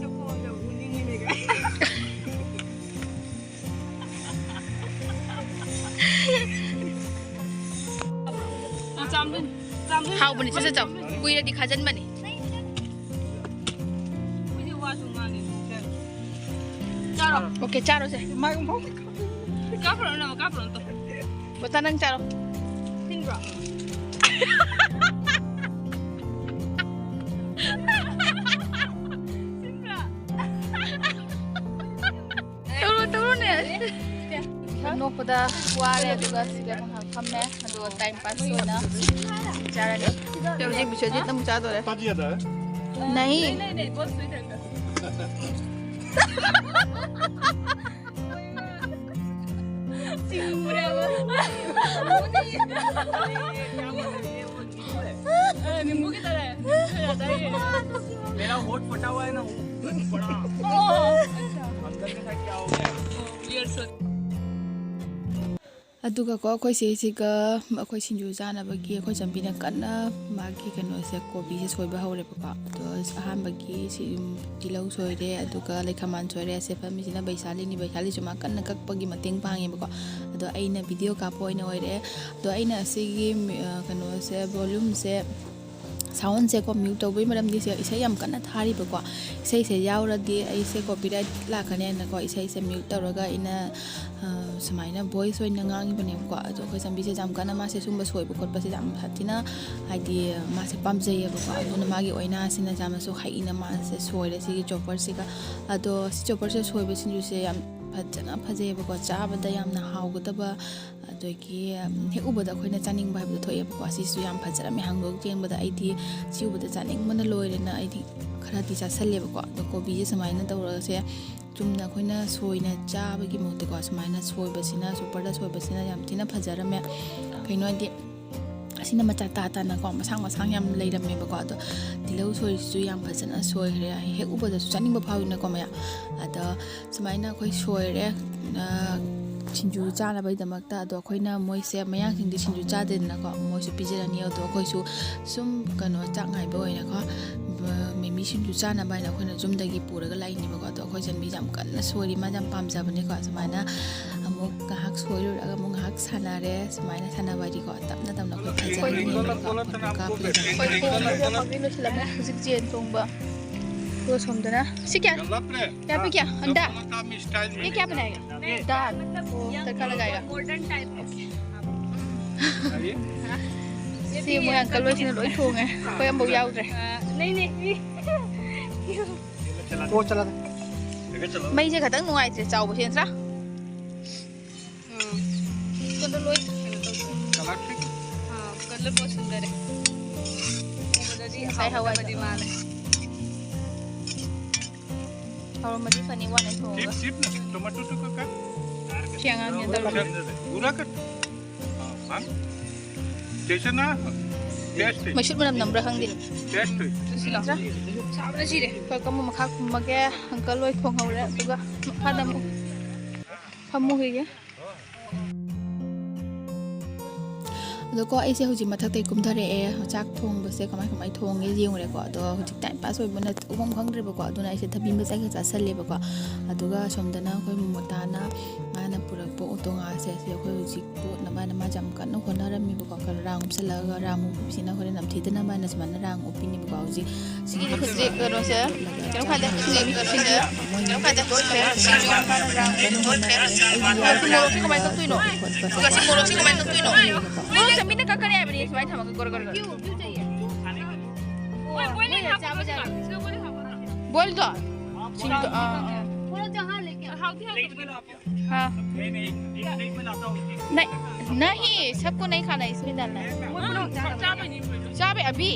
ꯆꯣꯀꯣꯗꯣ ꯎꯅꯤꯡꯉꯤꯅꯦ ꯀꯥꯏ꯫ ꯆꯥꯝꯗꯣꯏꯅꯤ꯫ ꯆꯥꯝꯗꯣꯏꯅꯤ꯫ ꯍꯥꯎꯕꯅꯤ, ꯁꯠ ꯁꯠ ꯆꯥꯎ꯫ ꯀꯨꯏꯔꯗꯤ ꯈꯥꯖꯟꯕꯅꯤ꯫ ꯑꯩꯈꯣꯏꯗꯤ ꯋꯥꯁꯨ ꯉꯥꯡꯉꯤ꯫ ꯆꯥꯔꯣ꯫ Okay, ꯆꯥꯔꯣꯁꯦ꯫ ꯃꯥꯏ ꯎꯝꯐꯥꯎ꯫ ꯀꯥꯞꯈ꯭ꯔꯣ, ꯅꯪ ꯀꯥꯞꯈ꯭ꯔꯣ, ꯑꯝꯇ꯫ ꯕꯣꯇꯥ, ꯅꯪ ꯆꯥꯔꯣ꯫ ꯁꯤꯟꯕ꯭ꯔꯣ? ꯁꯤꯟꯕ꯭ꯔꯥ? ꯇꯧꯔꯣ, ꯇꯧꯔꯣꯅꯦ꯫ ꯅꯣꯛꯄꯗ ꯋꯥꯔꯦ, ꯑꯗꯨꯒ ꯁꯤꯗ ꯉꯥꯏꯍꯥꯛ ꯐꯝꯃꯦ, ꯑꯗꯨꯒ time pass ꯑꯣꯏꯅ ꯆꯥꯔꯅꯤ꯫ ꯍꯧꯖꯤꯛ ꯕꯤꯁ꯭ꯋꯖꯤꯠꯅ ꯑꯃꯨꯛ ꯆꯥꯗꯣꯔꯦ꯫ नहीं। नहीं, नहीं, नहीं, बहुत sweet है। नींबू की तरह है। मेरा होठ फटा हुआ है ना, वो बड़ा। अच्छा। अंदर के साइड क्या हो गया है? Weird। ꯑꯗꯨꯒꯀꯣ, ꯑꯩꯈꯣꯏ ꯆꯦꯁꯤꯒ ꯑꯩꯈꯣꯏ ꯁꯤꯡꯖꯨ ꯆꯥꯅꯕꯒꯤ ꯑꯩꯈꯣꯏ ꯆꯝꯕꯤꯅ ꯀꯟꯅ ꯃꯥꯒꯤ ꯀꯩꯅꯣꯁꯦ, ꯀꯣꯕꯤꯁꯦ ꯁꯣꯏꯕ ꯍꯧꯔꯦꯕꯀꯣ꯫ ꯑꯗꯣ ꯑꯍꯥꯟꯕꯒꯤ ꯁꯤ, ꯎꯝ, ꯇꯤꯜꯍꯧ ꯁꯣꯏꯔꯦ, ꯑꯗꯨꯒ ꯂꯩꯈꯥꯃꯥꯟ ꯁꯣꯏꯔꯦ꯫ ꯑꯁꯦ ꯐꯝꯃꯤꯁꯤꯅ ꯕꯩꯁꯥꯂꯤꯅꯤ꯫ ꯕꯩꯁꯥꯂꯤꯁꯨ ꯃꯥ ꯀꯟꯅ ꯀꯛꯄꯒꯤ ꯃꯇꯦꯡ ꯄꯥꯡꯉꯦꯕꯀꯣ꯫ ꯑꯗꯣ ꯑꯩꯅ video ꯀꯥꯞꯄ ꯑꯣꯏꯅ ꯑꯣꯏꯔꯦ꯫ ꯑꯗꯣ ꯑꯩꯅ ꯑꯁꯤꯒꯤ ꯃꯤ-, ꯑ, ꯀꯩꯅꯣꯁꯦ, volumeꯁꯦ, soundꯁꯦꯀꯣ, mute ꯇꯧꯕꯒꯤ ꯃꯔꯝꯗꯤ ꯁꯦ ꯏꯁꯩ ꯌꯥꯝ ꯀꯟꯅ ꯊꯥꯔꯤꯕꯀꯣ꯫ ꯏꯁꯩꯁꯦ ꯌꯥꯎꯔꯗꯤ ꯑꯩꯁꯦ copyright ꯂꯥꯛꯀꯅꯦꯅꯀꯣ, ꯏꯁꯩꯁꯦ mute ꯇꯧꯔꯒ ꯑꯩꯅ, ꯑ, ꯁꯨꯃꯥꯏꯅ voice ꯑꯣꯏꯅ ꯉꯥꯡꯉꯤꯕꯅꯦꯕꯀꯣ꯫ ꯑꯗꯣ ꯑꯩꯈꯣꯏ ꯆꯝꯕꯤꯁꯦ ꯌꯥꯝ ꯀꯟꯅ ꯃꯥꯁꯦ ꯁꯨꯝꯕ ꯁꯣꯏꯕ ꯈꯣꯠꯄꯁꯦ ꯌꯥꯝ ꯁꯥꯊꯤꯅ, ꯍꯥꯏꯗꯤ, ꯃꯥꯁꯦ ꯄꯥꯝꯖꯩꯌꯦꯕꯀꯣ꯫ ꯑꯗꯨꯅ ꯃꯥꯒꯤ ꯑꯣꯏꯅꯥꯁꯤꯅ ꯌꯥꯝꯅꯁꯨ ꯍꯩꯅ ꯃꯥꯁꯦ ꯁꯣꯏꯔꯦ ꯁꯤꯒꯤ chopperꯁꯤꯒ꯫ ꯑꯗꯣ ꯁꯤ chopperꯁꯦ ꯁꯣꯏꯕ ꯁꯤꯡꯖꯨꯁꯦ ꯌꯥꯝ ꯐꯖꯅ ꯐꯖꯩꯌꯦꯕꯀꯣ, ꯆꯥꯕꯗ ꯌꯥꯝꯅ ꯍꯥꯎꯒꯗꯕ, ꯑꯗꯒꯤ, ꯎꯝ, ꯍꯦꯛ ꯎꯕꯗ ꯑꯩꯈꯣꯏꯅ ꯆꯥꯅꯤꯡꯕ ꯍꯥꯏꯕꯗꯣ ꯊꯣꯛꯑꯦꯕꯀꯣ꯫ ꯑꯁꯤꯁꯨ ꯌꯥꯝ ꯐꯖꯔꯝꯃꯦ꯫ ꯍꯥꯡꯗꯣꯛ ꯌꯦꯡꯕꯗ ꯑꯩꯗꯤ ꯁꯤ ꯎꯕꯗ ꯆꯥꯅꯤꯡꯕꯅ ꯂꯣꯏꯔꯦꯅ ꯑꯩꯗꯤ ꯈꯔꯗꯤ ꯆꯥꯁꯜꯂꯦꯕꯀꯣ꯫ ꯑꯗꯣ ꯀꯣꯕꯤꯁꯦ ꯁꯨꯃꯥꯏꯅ ꯇꯧꯔꯒꯁꯦ, ꯆꯨꯝꯅ ꯑꯩꯈꯣꯏꯅ ꯁꯣꯏꯅ ꯆꯥꯕꯒꯤ ꯃꯍꯨꯠꯇꯀꯣ, ꯁꯨꯃꯥꯏꯅ ꯁꯣꯏꯕꯁꯤꯅ, chopperꯗ ꯁꯣꯏꯕꯁꯤꯅ ꯌꯥꯝ ꯊꯤꯅ ꯐꯖꯔꯝꯃꯦ꯫ ꯀꯩꯅꯣ ꯍꯥꯏꯗꯤ, ꯑꯁꯤꯅ ꯃꯆꯥ ꯇꯥ ꯇꯥꯅꯀꯣ, ꯃꯁꯥꯡ ꯃꯁꯥꯡ ꯌꯥꯝ ꯂꯩꯔꯝꯃꯦꯕꯀꯣ꯫ ꯑꯗꯣ ꯇꯤꯜꯍꯧ ꯁꯣꯏꯁꯤꯁꯨ ꯌꯥꯝ ꯐꯖꯅ ꯁꯣꯏꯈ꯭ꯔꯦ, ꯍꯦꯛ ꯎꯕꯗꯁꯨ ꯆꯥꯅꯤꯡꯕ ꯐꯥꯎꯏꯅꯀꯣ ꯃꯌꯥꯝ꯫ ꯑꯗꯣ ꯁꯨꯃꯥꯏꯅ ꯑꯩꯈꯣꯏ ꯁꯣꯏꯔꯦ꯫ ꯑ, ꯁꯤꯡꯖꯨ ꯆꯥꯅꯕꯒꯤꯗꯃꯛꯇ꯫ ꯑꯗꯣ ꯑꯩꯈꯣꯏꯅ, ꯃꯣꯏꯁꯦ ꯃꯌꯥꯡꯁꯤꯡꯗꯤ ꯁꯤꯡꯖꯨ ꯆꯥꯗꯦꯗꯅꯀꯣ, ꯃꯣꯏꯁꯨ ꯄꯤꯖꯔꯅꯤ꯫ ꯑꯗꯣ ꯑꯩꯈꯣꯏꯁꯨ ꯁꯨꯝ ꯀꯩꯅꯣ, ꯆꯥꯛ ꯉꯥꯏꯕ ꯑꯣꯏꯅꯀꯣ, ꯕ-, ꯃꯤꯃꯤ ꯁꯤꯡꯖꯨ ꯆꯥꯅꯕ ꯍꯥꯏꯅ ꯑꯩꯈꯣꯏꯅ ꯌꯨꯝꯗꯒꯤ ꯄꯨꯔꯒ ꯂꯥꯛꯏꯅꯦꯕꯀꯣ꯫ ꯑꯗꯣ ꯑꯩꯈꯣꯏ ꯆꯟꯕꯤꯁꯦ ꯌꯥꯝ ꯀꯟꯅ ꯁꯣꯏꯔꯤ, ꯃꯥꯁꯦ ꯌꯥꯝ ꯄꯥꯝꯖꯕꯅꯦꯀꯣ꯫ ꯁꯨꯃꯥꯏꯅ ꯑꯃꯨꯛ ꯉꯥꯏꯍꯥꯛ ꯁꯣꯏꯔꯨꯔꯒ ꯑꯃꯨꯛ ꯉꯥꯏꯍꯥꯛ ꯁꯥꯟꯅꯔꯦ꯫ ꯁꯨꯃꯥꯏꯅ ꯁꯥꯟꯅꯕ ꯍꯥꯏꯗꯤꯀꯣ, ꯇꯞꯅ ꯇꯞꯅ ꯑꯩꯈꯣꯏ ꯊꯥꯖꯍꯟꯒꯅꯦꯕꯀꯣ꯫ ꯑꯗꯨꯒ ꯑꯩꯈꯣꯏ ꯊꯣꯡꯕꯁꯦ ꯍꯧꯖꯤꯛ ꯌꯦꯟ ꯊꯣꯡꯕ꯫ ꯑꯗꯨꯒ ꯁꯣꯝꯗꯅ ꯁꯤ ꯀꯌꯥ? ꯀꯌꯥ ꯄꯤꯒꯦ? ꯑꯟꯗꯥ? ये क्या बनाएगा? दाल। ओ, तड़का लगाएगा। ꯁꯤ ꯃꯣꯏ ꯑꯪꯀꯜ ꯍꯣꯏꯁꯤꯅ ꯂꯣꯏ ꯊꯣꯡꯉꯦ, ꯑꯩꯈꯣꯏ ꯑꯝꯐꯥꯎ ꯌꯥꯎꯗ꯭ꯔꯦ꯫ ꯃꯩꯁꯦ ꯈꯇꯪ ꯅꯨꯡꯉꯥꯏꯇ꯭ꯔꯦ, ꯆꯥꯎꯕꯁꯦ ꯅꯠꯇ꯭ꯔꯥ? ꯎꯝ꯫ ꯀꯩꯅꯣ ꯂꯣꯏ ꯀꯩꯅꯣ ꯇꯧꯗ꯭ꯔꯦ꯫ ꯑꯥ, ꯀꯂꯔ ꯂꯣꯏ ꯁꯤꯟꯗꯔꯦ꯫ ꯎꯕꯗꯗꯤ ꯉꯁꯥꯏ ꯍꯋꯥꯏꯗꯣ꯫ ꯍꯥꯎꯔꯝꯃꯗꯤ ꯃꯥꯜꯂꯦ꯫ ꯍꯥꯎꯔꯝꯃꯗꯤ ꯐꯅꯤ, ꯋꯥꯅ ꯊꯣꯡꯉꯒ꯫ ꯆꯤꯞ, ꯆꯤꯞ, ꯇꯣꯃꯦꯇꯣ ꯇꯨ ꯀꯀꯥ꯫ ꯁꯤ ꯑꯉꯥꯡꯁꯤꯅ ꯇꯧꯔꯤꯁꯦ꯫ ꯄꯨꯔꯥ ꯀꯠ꯫ ꯃꯩꯁꯨꯠ ꯃꯅꯝ ꯅꯝꯕ꯭ꯔꯥ ꯈꯪꯗꯦ꯫ ꯅꯠꯇ꯭ꯔꯥ? ꯁꯥꯕꯅ ꯁꯤꯔꯦ꯫ ꯑꯩꯈꯣꯏ ꯀꯝꯕ ꯃꯈꯥ ꯀꯨꯝꯃꯒꯦ꯫ ꯑꯪꯀꯜ ꯂꯣꯏ ꯊꯣꯡꯍꯧꯔꯦ꯫ ꯑꯗꯨꯒ ꯃꯈꯥꯗ ꯑꯃꯨꯛ ꯐꯝꯃꯨꯈꯤꯒꯦ꯫ ꯑꯗꯣꯀꯣ, ꯑꯩꯁꯦ ꯍꯧꯖꯤꯛ ꯃꯊꯛꯇꯩ ꯀꯨꯝꯊꯔꯛꯑꯦ꯫ ꯆꯥꯛ ꯊꯣꯡꯕꯁꯦ ꯀꯃꯥꯏ ꯀꯃꯥꯏ ꯊꯣꯡꯒꯦ ꯌꯦꯡꯉꯨꯔꯦꯀꯣ꯫ ꯑꯗꯣ ꯍꯧꯖꯤꯛ ꯇꯥꯏꯝ ꯄꯥꯁ ꯑꯣꯏꯕꯅ ꯎꯐꯝ ꯈꯪꯗ꯭ꯔꯦꯕꯀꯣ꯫ ꯑꯗꯨꯅ ꯑꯩꯁꯦ ꯊꯕꯤ ꯃꯆꯥ ꯈꯔ ꯆꯥꯁꯜꯂꯦꯕꯀꯣ꯫ ꯑꯗꯨꯒ ꯁꯣꯝꯗꯅ ꯑꯩꯈꯣꯏ ꯃꯣꯃꯣꯇꯥꯅ ꯃꯥꯅ ꯄꯨꯔꯛꯄ ꯑꯣꯇꯣ ꯉꯥꯁꯦ, ꯁꯤ ꯑꯩꯈꯣꯏ ꯍꯧꯖꯤꯛ ꯇꯣꯠꯅꯕ ꯍꯥꯏꯅ ꯃꯥꯁꯦ ꯌꯥꯝ ꯀꯟꯅ ꯍꯣꯠꯅꯔꯝꯃꯦꯕꯀꯣ꯫ ꯈꯔ ꯔꯥꯡ ꯎꯞꯁꯜꯂꯒ, ꯔꯥꯡ ꯎꯞꯄꯤꯁꯤꯅ ꯍꯣꯔꯦꯟ ꯅꯝꯊꯤꯗꯅꯕ ꯍꯥꯏꯅ ꯁꯨꯃꯥꯏꯅ ꯔꯥꯡ ꯎꯞꯄꯤꯅꯦꯕꯀꯣ꯫ ꯍꯧꯖꯤꯛ ꯁꯤꯒꯤꯗꯤ ꯈꯖꯤꯛ ꯀꯩꯅꯣꯁꯦ, ꯀꯩꯅꯣ ꯈꯥꯏꯗꯦ, ꯁꯤꯡꯖꯨ, ꯁꯤꯡꯖꯨ, ꯀꯩꯅꯣ ꯈꯥꯏꯗꯦ, ꯁꯤꯡꯖꯨ꯫ ꯁꯤ ꯃꯣꯔꯣꯛꯁꯦ ꯀꯃꯥꯏꯅ ꯀꯛꯇꯣꯏꯅꯣ? ꯑꯗꯨꯒ ꯁꯤ ꯃꯣꯔꯣꯛꯁꯦ ꯀꯃꯥꯏꯅ ꯀꯛꯇꯣꯏꯅꯣ? ꯃꯣꯔꯣꯛꯁꯦ ꯃꯤꯠꯅ ꯀꯛꯀꯅꯤ ꯍꯥꯏꯕꯅꯤ, ꯁꯨꯃꯥꯏꯅ ꯊꯝꯃꯒ ꯒꯣꯔ ꯒꯣꯔ ꯒꯣꯔ꯫ ꯕꯣꯏꯜꯗꯣ? ꯁꯤꯡꯖꯨꯗꯣ? ꯑꯥ, ꯑꯥ꯫ हाँ। नहीं, नहीं, सबको नहीं खाना, इसमें डालना है। चाबे अभी?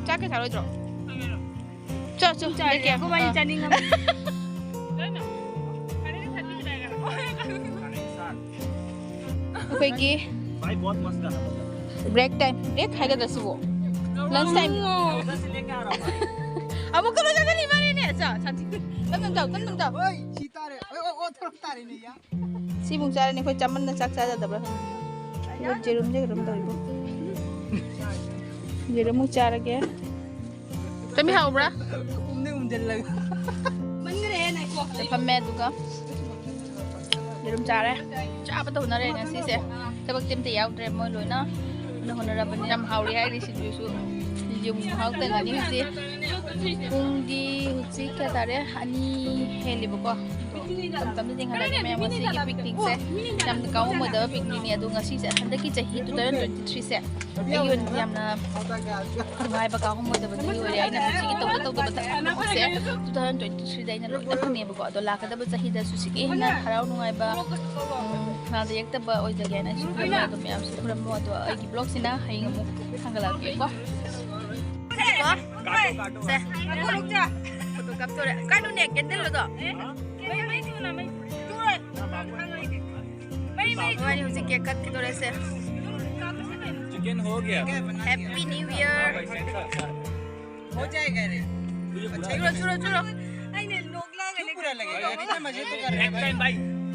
चाके ꯆꯥꯔꯣꯏꯗ꯭ꯔꯣ? ꯆꯣ, ꯆꯣ, ꯆꯥꯔꯦ, ꯂꯩꯀꯦ꯫ ꯑꯩꯈꯣꯏꯕꯥꯅꯤ ꯑꯥ꯫ ꯆꯥꯅꯤꯡꯉꯕꯅꯤ꯫ ꯑꯩꯈꯣꯏꯒꯤ भाई, बहुत मस्त गाना था। Break time. Break ꯍꯥꯏꯒꯗ꯭ꯔꯥ ꯁꯤꯕꯨ? Lunch time. ꯑꯃꯨꯛ ꯀꯩꯅꯣ ꯆꯠꯀꯅꯤ ꯃꯥꯅꯦꯅꯦ꯫ ꯑꯆꯥ, ꯁꯥꯟꯇꯤ꯫ ꯇꯞ ꯇꯞ ꯇꯧ, ꯇꯞ ꯇꯞ ꯇꯧ꯫ ꯍꯣꯏ, ꯁꯤ ꯇꯥꯔꯦ꯫ ꯑꯣ, ꯑꯣ, ꯑꯣ, ꯊꯣꯔꯛ ꯇꯥꯔꯦꯅꯦ, ꯌꯥ꯫ ꯁꯤꯃꯨꯛ ꯆꯥꯔꯅꯤ ꯑꯩꯈꯣꯏ꯫ ꯆꯥꯃꯟꯅ ꯆꯥꯛ ꯆꯥꯖꯗꯕ꯭ꯔꯥ ꯈꯪꯗꯦ꯫ ꯑꯗꯨꯒ ꯌꯦꯔꯨꯝꯁꯦ ꯀꯩꯅꯣꯝ ꯇꯧꯔꯤꯕꯣ꯫ ꯌꯦꯔꯨꯝꯃꯨꯛ ꯆꯥꯔꯒꯦ꯫ ꯆꯃꯤ ꯍꯥꯎꯕ꯭ꯔꯥ? ꯎꯝꯗꯤ ꯎꯝꯖꯤꯜꯂꯒ꯫ ꯐꯝꯃꯦ ꯑꯗꯨꯒ ꯌꯦꯔꯨꯝ ꯆꯥꯔꯦ꯫ ꯆꯥꯕ ꯇꯧꯅꯔꯦ ꯉꯁꯤꯁꯦ꯫ ꯊꯕꯛꯇꯤ ꯑꯝꯇ ꯌꯥꯎꯗ꯭ꯔꯦ ꯃꯣꯏ ꯂꯣꯏꯅ꯫ ꯂꯣꯏꯅ ꯍꯣꯠꯅꯔꯕꯅꯤ꯫ ꯌꯥꯝ ꯍꯥꯎꯔꯤ ꯍꯥꯏꯔꯤ ꯁꯤꯡꯖꯨꯁꯨ꯫ ꯌꯨꯝ ꯍꯥꯎꯇꯪꯒꯅꯤ ꯍꯧꯖꯤꯛ꯫ ꯄꯨꯡꯗꯤ ꯍꯧꯖꯤꯛ ꯀꯌꯥ ꯇꯥꯔꯦ? ꯑꯅꯤ ꯍꯦꯜꯂꯤꯕꯀꯣ꯫ ꯑꯗꯣ ꯇꯞ ꯇꯞꯅ ꯌꯦꯡꯍꯜꯂꯒꯦ ꯃꯌꯥꯝ꯫ ꯉꯁꯤꯒꯤ ꯄꯤꯛꯅꯤꯛꯁꯦ ꯌꯥꯝꯅ ꯀꯥꯎꯉꯝꯃꯣꯏꯗꯕ ꯄꯤꯛꯅꯤꯛꯅꯤ꯫ ꯑꯗꯣ ꯉꯁꯤꯁꯦ ꯍꯟꯗꯛꯀꯤ ꯆꯍꯤ two thousand twenty three ꯁꯦ ꯑꯩꯒꯤ ꯑꯣꯏꯅꯗꯤ ꯌꯥꯝꯅ ꯅꯨꯡꯉꯥꯏꯕ ꯀꯥꯎꯉꯝꯃꯣꯏꯗꯕ ꯆꯍꯤ ꯑꯣꯏꯔꯦ꯫ ꯑꯩꯅ ꯄꯨꯟꯁꯤꯒꯤ ꯇꯧꯗ ꯇꯧꯗꯕ ꯊꯕꯛꯁꯦ two thousand twenty three ꯗ ꯑꯩꯅ ꯂꯣꯏꯅ ꯐꯪꯉꯦꯕꯀꯣ꯫ ꯑꯗꯣ ꯂꯥꯛꯀꯗꯕ ꯆꯍꯤꯗꯁꯨ ꯁꯤꯒꯤ ꯍꯦꯟꯅ ꯍꯔꯥꯎ ꯅꯨꯡꯉꯥꯏꯕ, ꯎꯝ, ꯅꯥꯗ ꯌꯦꯛꯇꯕ ꯑꯣꯏꯖꯒꯦꯅ ꯑꯩꯁꯨ ꯈꯨꯔꯨꯝꯃꯦ꯫ ꯑꯗꯣ ꯃꯌꯥꯝꯁꯨ ꯈꯨꯔꯨꯝꯃꯣ꯫ ꯑꯗꯣ ꯑꯩꯒꯤ vlog ꯁꯤꯅ ꯍꯌꯦꯡ ꯑꯃꯨꯛ ꯊꯥꯡꯒꯠꯂꯛꯑꯒꯦꯀꯣ꯫ ꯀꯣ? ꯁꯦ꯫ ꯐꯣꯇꯣ ꯀꯥꯞꯇꯣꯔꯦ꯫ ꯀꯥꯏꯗꯅꯣꯅꯦ candle ꯑꯗꯣ? ꯃꯕꯥꯅꯤ ꯍꯧꯖꯤꯛ cake cut ꯀꯗꯧꯔꯦꯁꯦ꯫ चिकन हो गया। Happy New Year। हो जाएगा रे। अच्छा, चुरो, चुरो, चुरो। क्यों बुरा लगेगा? इतना मजे तो कर रहे हैं भाई। भाई,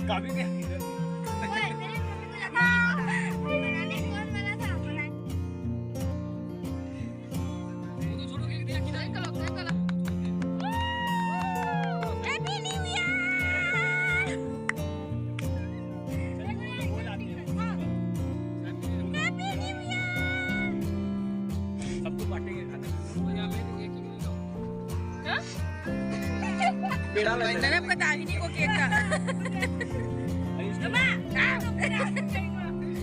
काफी भी Happy New Year! Happy New Year! सबको बांटेंगे खाना। हाँ? पेड़ा लग रहा है। ननप का दाहिनी को cake का।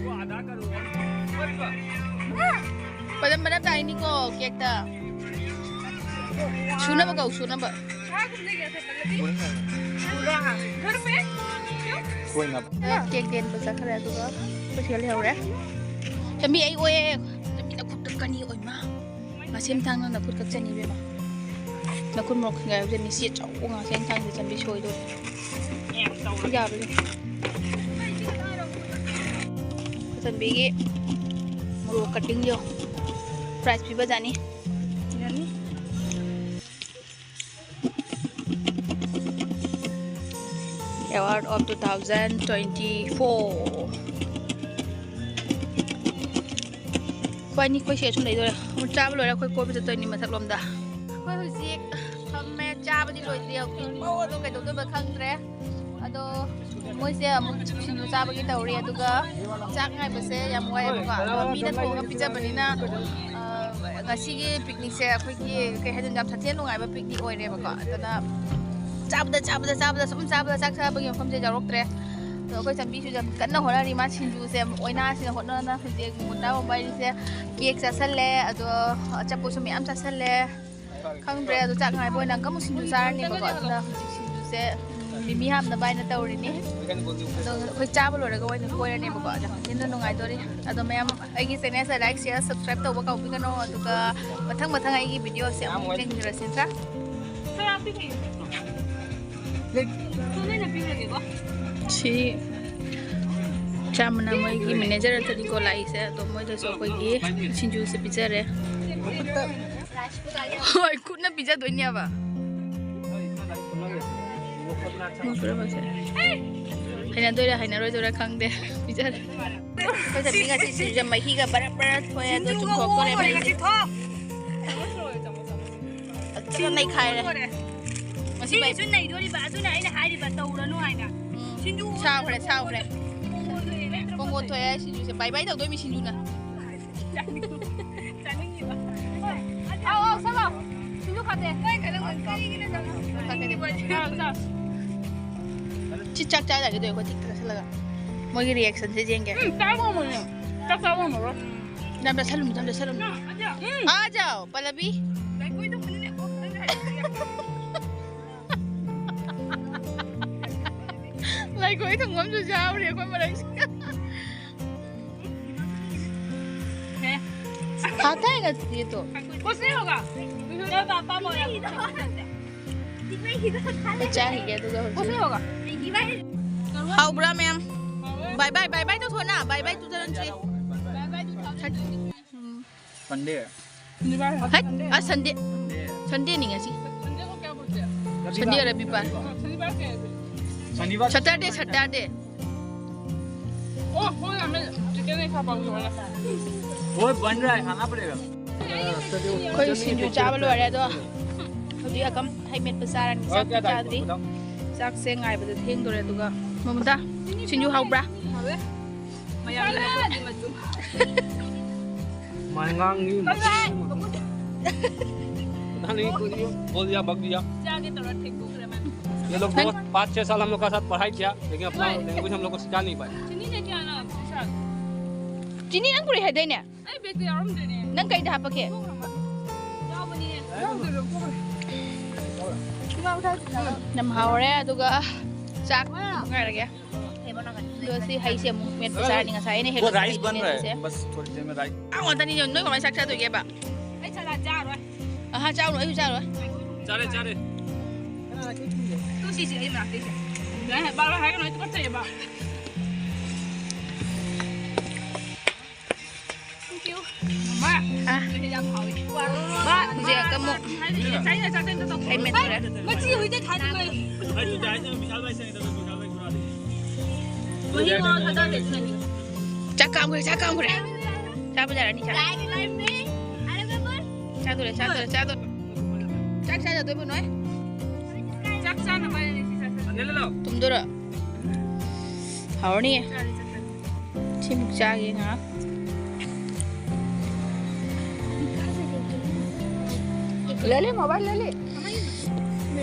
वो आधा करो। पदम बना दाहिनी को cake का। सुना बका, सुना बा। घर में? क्यों? कोई ना। Cake ꯌꯦꯟꯕ ꯆꯠꯈ꯭ꯔꯦ ꯑꯗꯨꯒ ꯑꯩꯈꯣꯏ ꯁꯤꯗ ꯂꯩꯍꯧꯔꯦ꯫ ꯆꯝꯕꯤ, ꯑꯩ ꯑꯣꯏꯌꯦ꯫ ꯆꯝꯕꯤ, ꯅꯈꯨꯠ ꯀꯛꯀꯅꯤ, ꯑꯣꯏꯃꯥ꯫ ꯃꯁꯤꯝ ꯊꯥꯡꯅ ꯅꯈꯨꯠ ꯀꯛꯆꯅꯤ, ꯏꯕꯦꯝꯃ꯫ ꯅꯈꯨꯠ ꯃꯣꯔꯣꯛ ꯈꯤꯡꯒꯥꯏ ꯍꯧꯖꯅꯤ꯫ ꯁꯤ ꯑꯆꯧꯕ ꯉꯥꯛꯇ ꯑꯩꯅ ꯊꯥꯡꯁꯦ꯫ ꯆꯝꯕꯤ ꯁꯣꯏꯗꯣꯔꯦ꯫ ꯌꯥꯕꯅꯤ꯫ ꯆꯝꯕꯤꯒꯤ ꯕ꯭ꯔꯣ ꯀꯇꯤꯡꯗꯣ ꯄ꯭ꯔꯥꯏꯖ ꯄꯤꯕꯖꯥꯠꯅꯤ꯫ Award of two thousand twenty four꯫ ꯑꯩꯈꯣꯏ ꯑꯅꯤ ꯑꯩꯈꯣꯏ ꯁꯤꯗ ꯁꯨꯝ ꯂꯩꯗꯣꯏꯔꯦ꯫ ꯑꯃꯨꯛ ꯆꯥꯕ ꯂꯣꯏꯔꯦ ꯑꯩꯈꯣꯏ ꯀꯣꯏꯕ ꯆꯠꯇꯣꯏꯅꯤ ꯃꯊꯛꯂꯣꯝꯗ꯫ ꯑꯩꯈꯣꯏ ꯍꯧꯖꯤꯛ ꯐꯝꯃꯦ, ꯆꯥꯕꯗꯤ ꯂꯣꯏꯗ꯭ꯔꯤ꯫ ꯍꯧꯖꯤꯛ ꯄꯣꯠ ꯑꯗꯨ ꯀꯩꯗꯧꯗꯣꯏꯕ ꯈꯪꯗ꯭ꯔꯦ꯫ ꯑꯗꯣ ꯃꯣꯏꯁꯦ ꯑꯃꯨꯛ ꯁꯤꯡꯖꯨ ꯆꯥꯕꯒꯤ ꯇꯧꯔꯤ, ꯑꯗꯨꯒ ꯆꯥꯛ ꯉꯥꯏꯕꯁꯦ ꯌꯥꯝ ꯋꯥꯏꯑꯦꯕꯀꯣ꯫ ꯑꯗꯣ ꯃꯤꯅ ꯊꯣꯡꯉꯒ ꯄꯤꯖꯕꯅꯤꯅ, ꯑ, ꯉꯁꯤꯒꯤ ꯄꯤꯛꯅꯤꯛꯁꯦ ꯑꯩꯈꯣꯏꯒꯤ ꯀꯩ ꯍꯥꯏꯗꯣꯏꯅꯣ, ꯌꯥꯝ ꯁꯥꯊꯤꯅ ꯅꯨꯡꯉꯥꯏꯕ ꯄꯤꯛꯅꯤꯛ ꯑꯣꯏꯔꯦꯕꯀꯣ꯫ ꯑꯗꯨꯅ ꯆꯥꯕꯗ, ꯆꯥꯕꯗ, ꯆꯥꯕꯗ, ꯁꯨꯝ ꯆꯥꯕꯗ ꯆꯥꯛ ꯆꯥꯕꯒꯤ ꯃꯐꯝꯁꯦ ꯌꯧꯔꯛꯇ꯭ꯔꯦ꯫ ꯑꯗꯣ ꯑꯩꯈꯣꯏ ꯆꯟꯕꯤꯁꯨ ꯌꯥꯝ ꯀꯟꯅ ꯍꯣꯠꯅꯔꯤ꯫ ꯃꯥ ꯁꯤꯡꯖꯨꯁꯦ ꯑꯣꯏꯅꯥꯁꯤꯅ ꯍꯣꯠꯅꯅ ꯍꯧꯖꯤꯛ ꯃꯨꯟꯇꯥ ꯃꯣꯕꯥꯏꯜꯁꯦ ꯀꯦꯛ ꯆꯥꯁꯜꯂꯦ, ꯑꯗꯣ ꯑꯆꯥꯄꯣꯠꯁꯨ ꯃꯌꯥꯝ ꯆꯥꯁꯜꯂꯦ꯫ ꯈꯪꯗ꯭ꯔꯦ, ꯑꯗꯣ ꯆꯥꯛ ꯉꯥꯏꯕ ꯑꯣꯏꯅ ꯑꯃꯨꯛꯀ ꯑꯃꯨꯛ ꯁꯤꯡꯖꯨ ꯆꯥꯔꯅꯦꯕꯀꯣ꯫ ꯑꯗꯨꯅ ꯍꯧꯖꯤꯛ ꯁꯤꯡꯖꯨꯁꯦ, ꯎꯝ, ꯃꯤꯃꯤ ꯍꯥꯞꯅꯕ ꯍꯥꯏꯅ ꯇꯧꯔꯤꯅꯤ꯫ ꯑꯗꯣ ꯑꯩꯈꯣꯏ ꯆꯥꯕ ꯂꯣꯏꯔꯒ ꯑꯣꯏꯅ ꯀꯣꯏꯔꯅꯦꯕꯀꯣ꯫ ꯑꯗꯣ ꯌꯥꯝ ꯊꯤꯅ ꯅꯨꯡꯉꯥꯏꯗꯣꯔꯤ꯫ ꯑꯗꯣ ꯃꯌꯥꯝ ꯑꯩꯒꯤ ꯆꯦꯅꯦꯜꯁꯦ like, share, subscribe ꯇꯧꯕ ꯀꯥꯎꯕꯤꯒꯅꯣ꯫ ꯑꯗꯨꯒ ꯃꯊꯪ ꯃꯊꯪ ꯑꯩꯒꯤ ꯚꯤꯗꯤꯑꯣꯁꯦ ꯑꯃꯨꯛ ꯌꯦꯡꯕꯤꯔꯁꯤ ꯅꯠꯇ꯭ꯔꯥ? ꯁꯤ ꯆꯥꯃꯅ ꯃꯣꯏꯒꯤ ꯃꯦꯅꯦꯖꯔ ꯅꯠꯇ꯭ꯔꯗꯤꯀꯣ ꯂꯥꯛꯏꯁꯦ꯫ ꯑꯗꯣ ꯃꯣꯏꯗꯁꯨ ꯑꯩꯈꯣꯏꯒꯤ ꯁꯤꯡꯖꯨꯁꯦ ꯄꯤꯖꯔꯦ꯫ ꯍꯣꯏ, ꯈꯨꯠꯅ ꯄꯤꯖꯗꯣꯏꯅꯦꯕ꯫ ꯍꯩꯅꯗꯣꯏꯔꯥ ꯍꯩꯅꯔꯣꯏꯗꯣꯏꯔꯥ ꯈꯪꯗꯦ꯫ ꯄꯤꯖꯔꯦ꯫ ꯑꯩꯈꯣꯏ ꯆꯟꯕꯤ ꯉꯁꯤ ꯁꯤꯡꯖꯨꯁꯦ ꯃꯍꯤꯒ ꯕꯔ ꯕꯔ ꯊꯣꯛꯑꯦ, ꯑꯗꯣ ꯆꯨꯝꯊꯣꯛꯇꯣꯔꯦ ꯃꯍꯤꯁꯦ꯫ ꯐꯖꯅ ꯅꯩꯈꯥꯏꯔꯦ꯫ ꯉꯁꯤ ꯃꯩ ꯁꯤꯒꯤꯁꯨ ꯅꯩꯗꯣꯔꯤꯕ, ꯑꯗꯨꯅ ꯑꯩꯅ ꯍꯥꯏꯔꯤꯕ ꯇꯧꯔꯅꯨ ꯍꯥꯏꯅ꯫ ꯎꯝ꯫ ꯁꯤꯡꯖꯨ ꯁꯥꯎꯈ꯭ꯔꯦ, ꯁꯥꯎꯈ꯭ꯔꯦ꯫ ꯄꯣꯡꯒꯣ ꯊꯣꯛꯑꯦ ꯁꯤꯡꯖꯨꯁꯦ꯫ ꯕꯥꯏ ꯕꯥꯏ ꯇꯧꯗꯣꯏ ꯃꯤ ꯁꯤꯡꯖꯨꯅ꯫ ꯆꯥꯅꯤꯡꯉꯤꯕ꯫ ꯑꯧ, ꯑꯧ, ꯁꯦꯝꯃꯣ꯫ ꯁꯤꯡꯖꯨ ꯈꯥꯛꯇꯦ꯫ ꯅꯣꯏ ꯈꯜꯂꯝꯒꯅꯤ, ꯀꯔꯤꯒꯤꯅ ꯆꯥꯎ, ꯆꯥꯎ꯫ ꯁꯤ ꯆꯥꯛ ꯆꯥ ꯌꯥꯒꯤꯗꯣꯏ ꯑꯩꯈꯣꯏ ꯊꯤꯛꯇ ꯆꯥꯁꯤꯜꯂꯒ꯫ ꯃꯣꯏꯒꯤ reactionꯁꯦ ꯌꯦꯡꯒꯦ꯫ ꯎꯝ, ꯆꯥꯕ ꯉꯝꯃꯣꯏꯅꯦ꯫ ꯆꯥꯛ ꯆꯥꯕ ꯉꯝꯃꯔꯣꯏ꯫ ꯌꯥꯝ ꯆꯥꯁꯜꯂꯨꯅꯨ, ꯌꯥꯝ ꯆꯥꯁꯜꯂꯨꯅꯨ꯫ ꯎꯝ꯫ ꯑꯥ ꯖꯥꯎ, ꯄꯜꯂꯕꯤ꯫ ꯂꯩꯒꯣꯏꯗꯣ ꯃꯅꯤꯡꯗ ꯀꯣꯛ ꯆꯪꯈ꯭ꯔꯦ꯫ ꯂꯩꯒꯣꯏ ꯊꯣꯡꯕ ꯑꯃꯁꯨ ꯌꯥꯎꯔꯤ ꯑꯩꯈꯣꯏ ꯃꯔꯛꯁꯤꯗ꯫ खाता है ना ये तो। कुछ नहीं होगा। तेरा पापा बोला। ꯆꯥꯈꯤꯒꯦ ꯑꯗꯨꯒ ꯍꯧꯖꯤꯛ꯫ ꯍꯥꯎꯕ꯭ꯔꯥ, ꯃꯦꯝ? ꯕꯥꯏ ꯕꯥꯏ, ꯕꯥꯏ ꯕꯥꯏ ꯇꯧꯊꯣꯛꯑꯣꯅ꯫ ꯕꯥꯏ ꯕꯥꯏ ꯇꯨ ꯊꯥꯎꯖꯟ ꯊ꯭ꯔꯤ꯫ ꯎꯝ꯫ ꯁꯟꯗꯦ꯫ ꯍꯩꯠ! ꯑ, ꯁꯟꯗꯦ꯫ ꯁꯟꯗꯦ꯫ ꯁꯟꯗꯦꯅꯤ ꯉꯁꯤ꯫ ꯁꯟꯗꯦ ꯑꯣ ꯀꯌꯥ ꯕꯣꯜꯇꯦ? ꯁꯟꯗꯦ ꯔꯕꯤꯕꯥꯔ꯫ ꯁꯅꯤꯕꯥꯔ ꯀꯌꯥ ꯍꯥꯏꯕ? ꯁꯅꯤꯕꯥꯔ꯫ Saturday, Saturday. ꯑꯣ, ꯍꯣꯏ, ꯌꯥꯝꯃꯦ꯫ ꯆꯤꯀꯟ ꯑꯩ ꯈꯥ ꯄꯥꯝꯃꯤ ꯋꯥꯂꯥ꯫ ꯍꯣꯏ, ꯕꯟ ꯔꯍꯥ ꯍꯥꯏ, ꯈꯥꯅꯥ ꯄꯗꯦꯒꯥ꯫ ꯑꯩꯈꯣꯏ ꯁꯤꯡꯖꯨ ꯆꯥꯕ ꯂꯣꯏꯔꯦ ꯑꯗꯣ ꯍꯧꯖꯤꯛ ꯑꯀꯝ ꯍꯩ ꯃꯦꯠꯄ ꯆꯥꯔꯅꯤ꯫ ꯆꯥꯛꯇꯤ ꯆꯥꯗ꯭ꯔꯤ꯫ ꯆꯥꯛꯁꯦ ꯉꯥꯏꯕꯗ ꯊꯦꯡꯗꯣꯔꯦ꯫ ꯑꯗꯨꯒ ꯃꯃꯨꯗꯥ, ꯁꯤꯡꯖꯨ ꯍꯥꯎꯕ꯭ꯔꯥ? ꯍꯥꯎꯋꯦ꯫ ꯃꯌꯥꯝꯒꯤ ꯃꯆꯨ꯫ ꯃꯥꯏꯉꯥꯡꯒꯤ ꯃꯆꯨ꯫ ꯄꯇꯥ ꯅꯍꯤ ꯀꯨꯟ ꯕꯣꯜ ꯗꯤꯌꯥ, ꯕꯛ ꯗꯤꯌꯥ꯫ ꯆꯥꯒꯦ ꯇꯧꯔ ꯊꯦꯡꯗꯣꯛꯈ꯭ꯔꯦ ꯃꯥꯅ꯫ ये लोग ꯅꯪ बहुत पाँच छह साल हम लोग का साथ पढ़ाई किया, लेकिन अपना लैंग्वेज हम लोग को सिखा नहीं पाए। ꯆꯤꯅꯤ ꯂꯩꯇꯦ ꯑꯅ ꯕꯤꯁꯥꯜ꯫ ꯆꯤꯅꯤ ꯅꯪ ꯄꯨꯔꯛꯑꯦ ꯍꯥꯏꯗꯥꯏꯅꯦ? ꯑꯩ ꯕꯦꯒꯇ ꯌꯥꯎꯔꯝꯗ꯭ꯔꯦꯅꯦ꯫ ꯅꯪ ꯀꯩꯗ ꯍꯥꯞꯄꯛꯀꯦ? ꯌꯥꯎꯕꯅꯤꯅꯦ꯫ ꯌꯥꯎꯗꯣꯏꯔꯣ? ꯌꯥꯝ ꯍꯥꯎꯔꯦ꯫ ꯑꯗꯨꯒ ꯆꯥꯛ ꯉꯥꯏꯔꯒꯦ꯫ ꯑꯗꯣ ꯁꯤ ꯍꯩꯁꯦ ꯑꯃꯨꯛ ꯃꯦꯠꯄ ꯆꯥꯔꯅꯤ꯫ ꯉꯁꯥꯏ ꯑꯩꯅ वो ꯍꯦꯜꯂꯛꯄ राइस ꯍꯩꯗꯨꯅꯦ ꯕꯟ ꯔꯍꯥ ꯍꯩꯁꯦ꯫ ꯍꯥꯏ, ꯕꯁ ꯊꯣꯔꯤ ꯗꯦꯔ ꯃꯦ ꯔꯥꯏꯁ꯫ ꯆꯥꯛ ꯉꯥꯛꯇꯅꯤ꯫ ꯅꯣꯏ ꯀꯃꯥꯏꯅ ꯆꯥꯛ ꯆꯥꯗꯣꯏꯒꯦꯕ? ꯑꯩ ꯆꯥꯛ ꯆꯥꯔꯣꯏ꯫ ꯑꯍꯥ, ꯆꯥꯔꯨꯅꯨ꯫ ꯑꯩꯁꯨ ꯆꯥꯔꯣꯏ꯫ ꯆꯥꯔꯦ, ꯆꯥꯔꯦ꯫ ꯇꯨ ꯁꯤꯁꯦ ꯑꯩ ꯃꯅꯥꯛꯇ ꯏꯁꯦ꯫ ꯌꯥꯔꯦ, ꯕꯥꯔꯣ ꯍꯥꯏꯒꯅꯨ, ꯑꯩ ꯇꯨꯀꯠꯆꯩꯌꯦꯕ꯫ Thank you꯫ ꯃꯥ꯫ ꯑꯥ꯫ ꯌꯥꯝ ꯍꯥꯎꯋꯤ꯫ ꯕꯥ꯫ ꯍꯧꯖꯤꯛ ꯑꯃꯨꯛ꯫ ꯆꯥꯏꯅ ꯆꯥꯛ ꯆꯥꯏꯅ ꯇꯧ꯫ ꯍꯩ ꯃꯦꯠ ꯇꯧꯔꯦ꯫ ꯃꯆꯤ ꯍꯨꯏꯗ ꯊꯥꯗꯣꯛꯑꯦ꯫ ꯃꯍꯤ ꯉꯥ ꯊꯥꯗꯗꯦ ꯁꯤꯅꯅꯤ꯫ ꯆꯥꯛ ꯀꯥꯝꯈ꯭ꯔꯦ, ꯆꯥꯛ ꯀꯥꯝꯈ꯭ꯔꯦ꯫ ꯆꯥꯕ ꯌꯥꯔꯅꯤ, ꯆꯥꯛ꯫ ꯆꯥꯗꯣꯔꯦ, ꯆꯥꯗꯣꯔꯦ, ꯆꯥꯗꯣꯔꯦ꯫ ꯆꯥꯛ ꯆꯥꯗꯣꯏꯕ ꯅꯣꯏ? ꯆꯥꯛ ꯆꯥꯅꯕ ꯍꯥꯏꯔꯦ ꯁꯤ ꯆꯥꯛ ꯆꯥ-꯫ ꯇꯨꯝꯗꯣꯔꯣ? ꯍꯥꯎꯔꯅꯤ꯫ ꯆꯥꯔꯦ, ꯆꯥꯛ ꯆꯥꯔꯦ꯫ ꯁꯤꯃꯨꯛ ꯆꯥꯒꯦ ꯉꯥꯏꯍꯥꯛ꯫ ले ले, मोबाइल ले ले।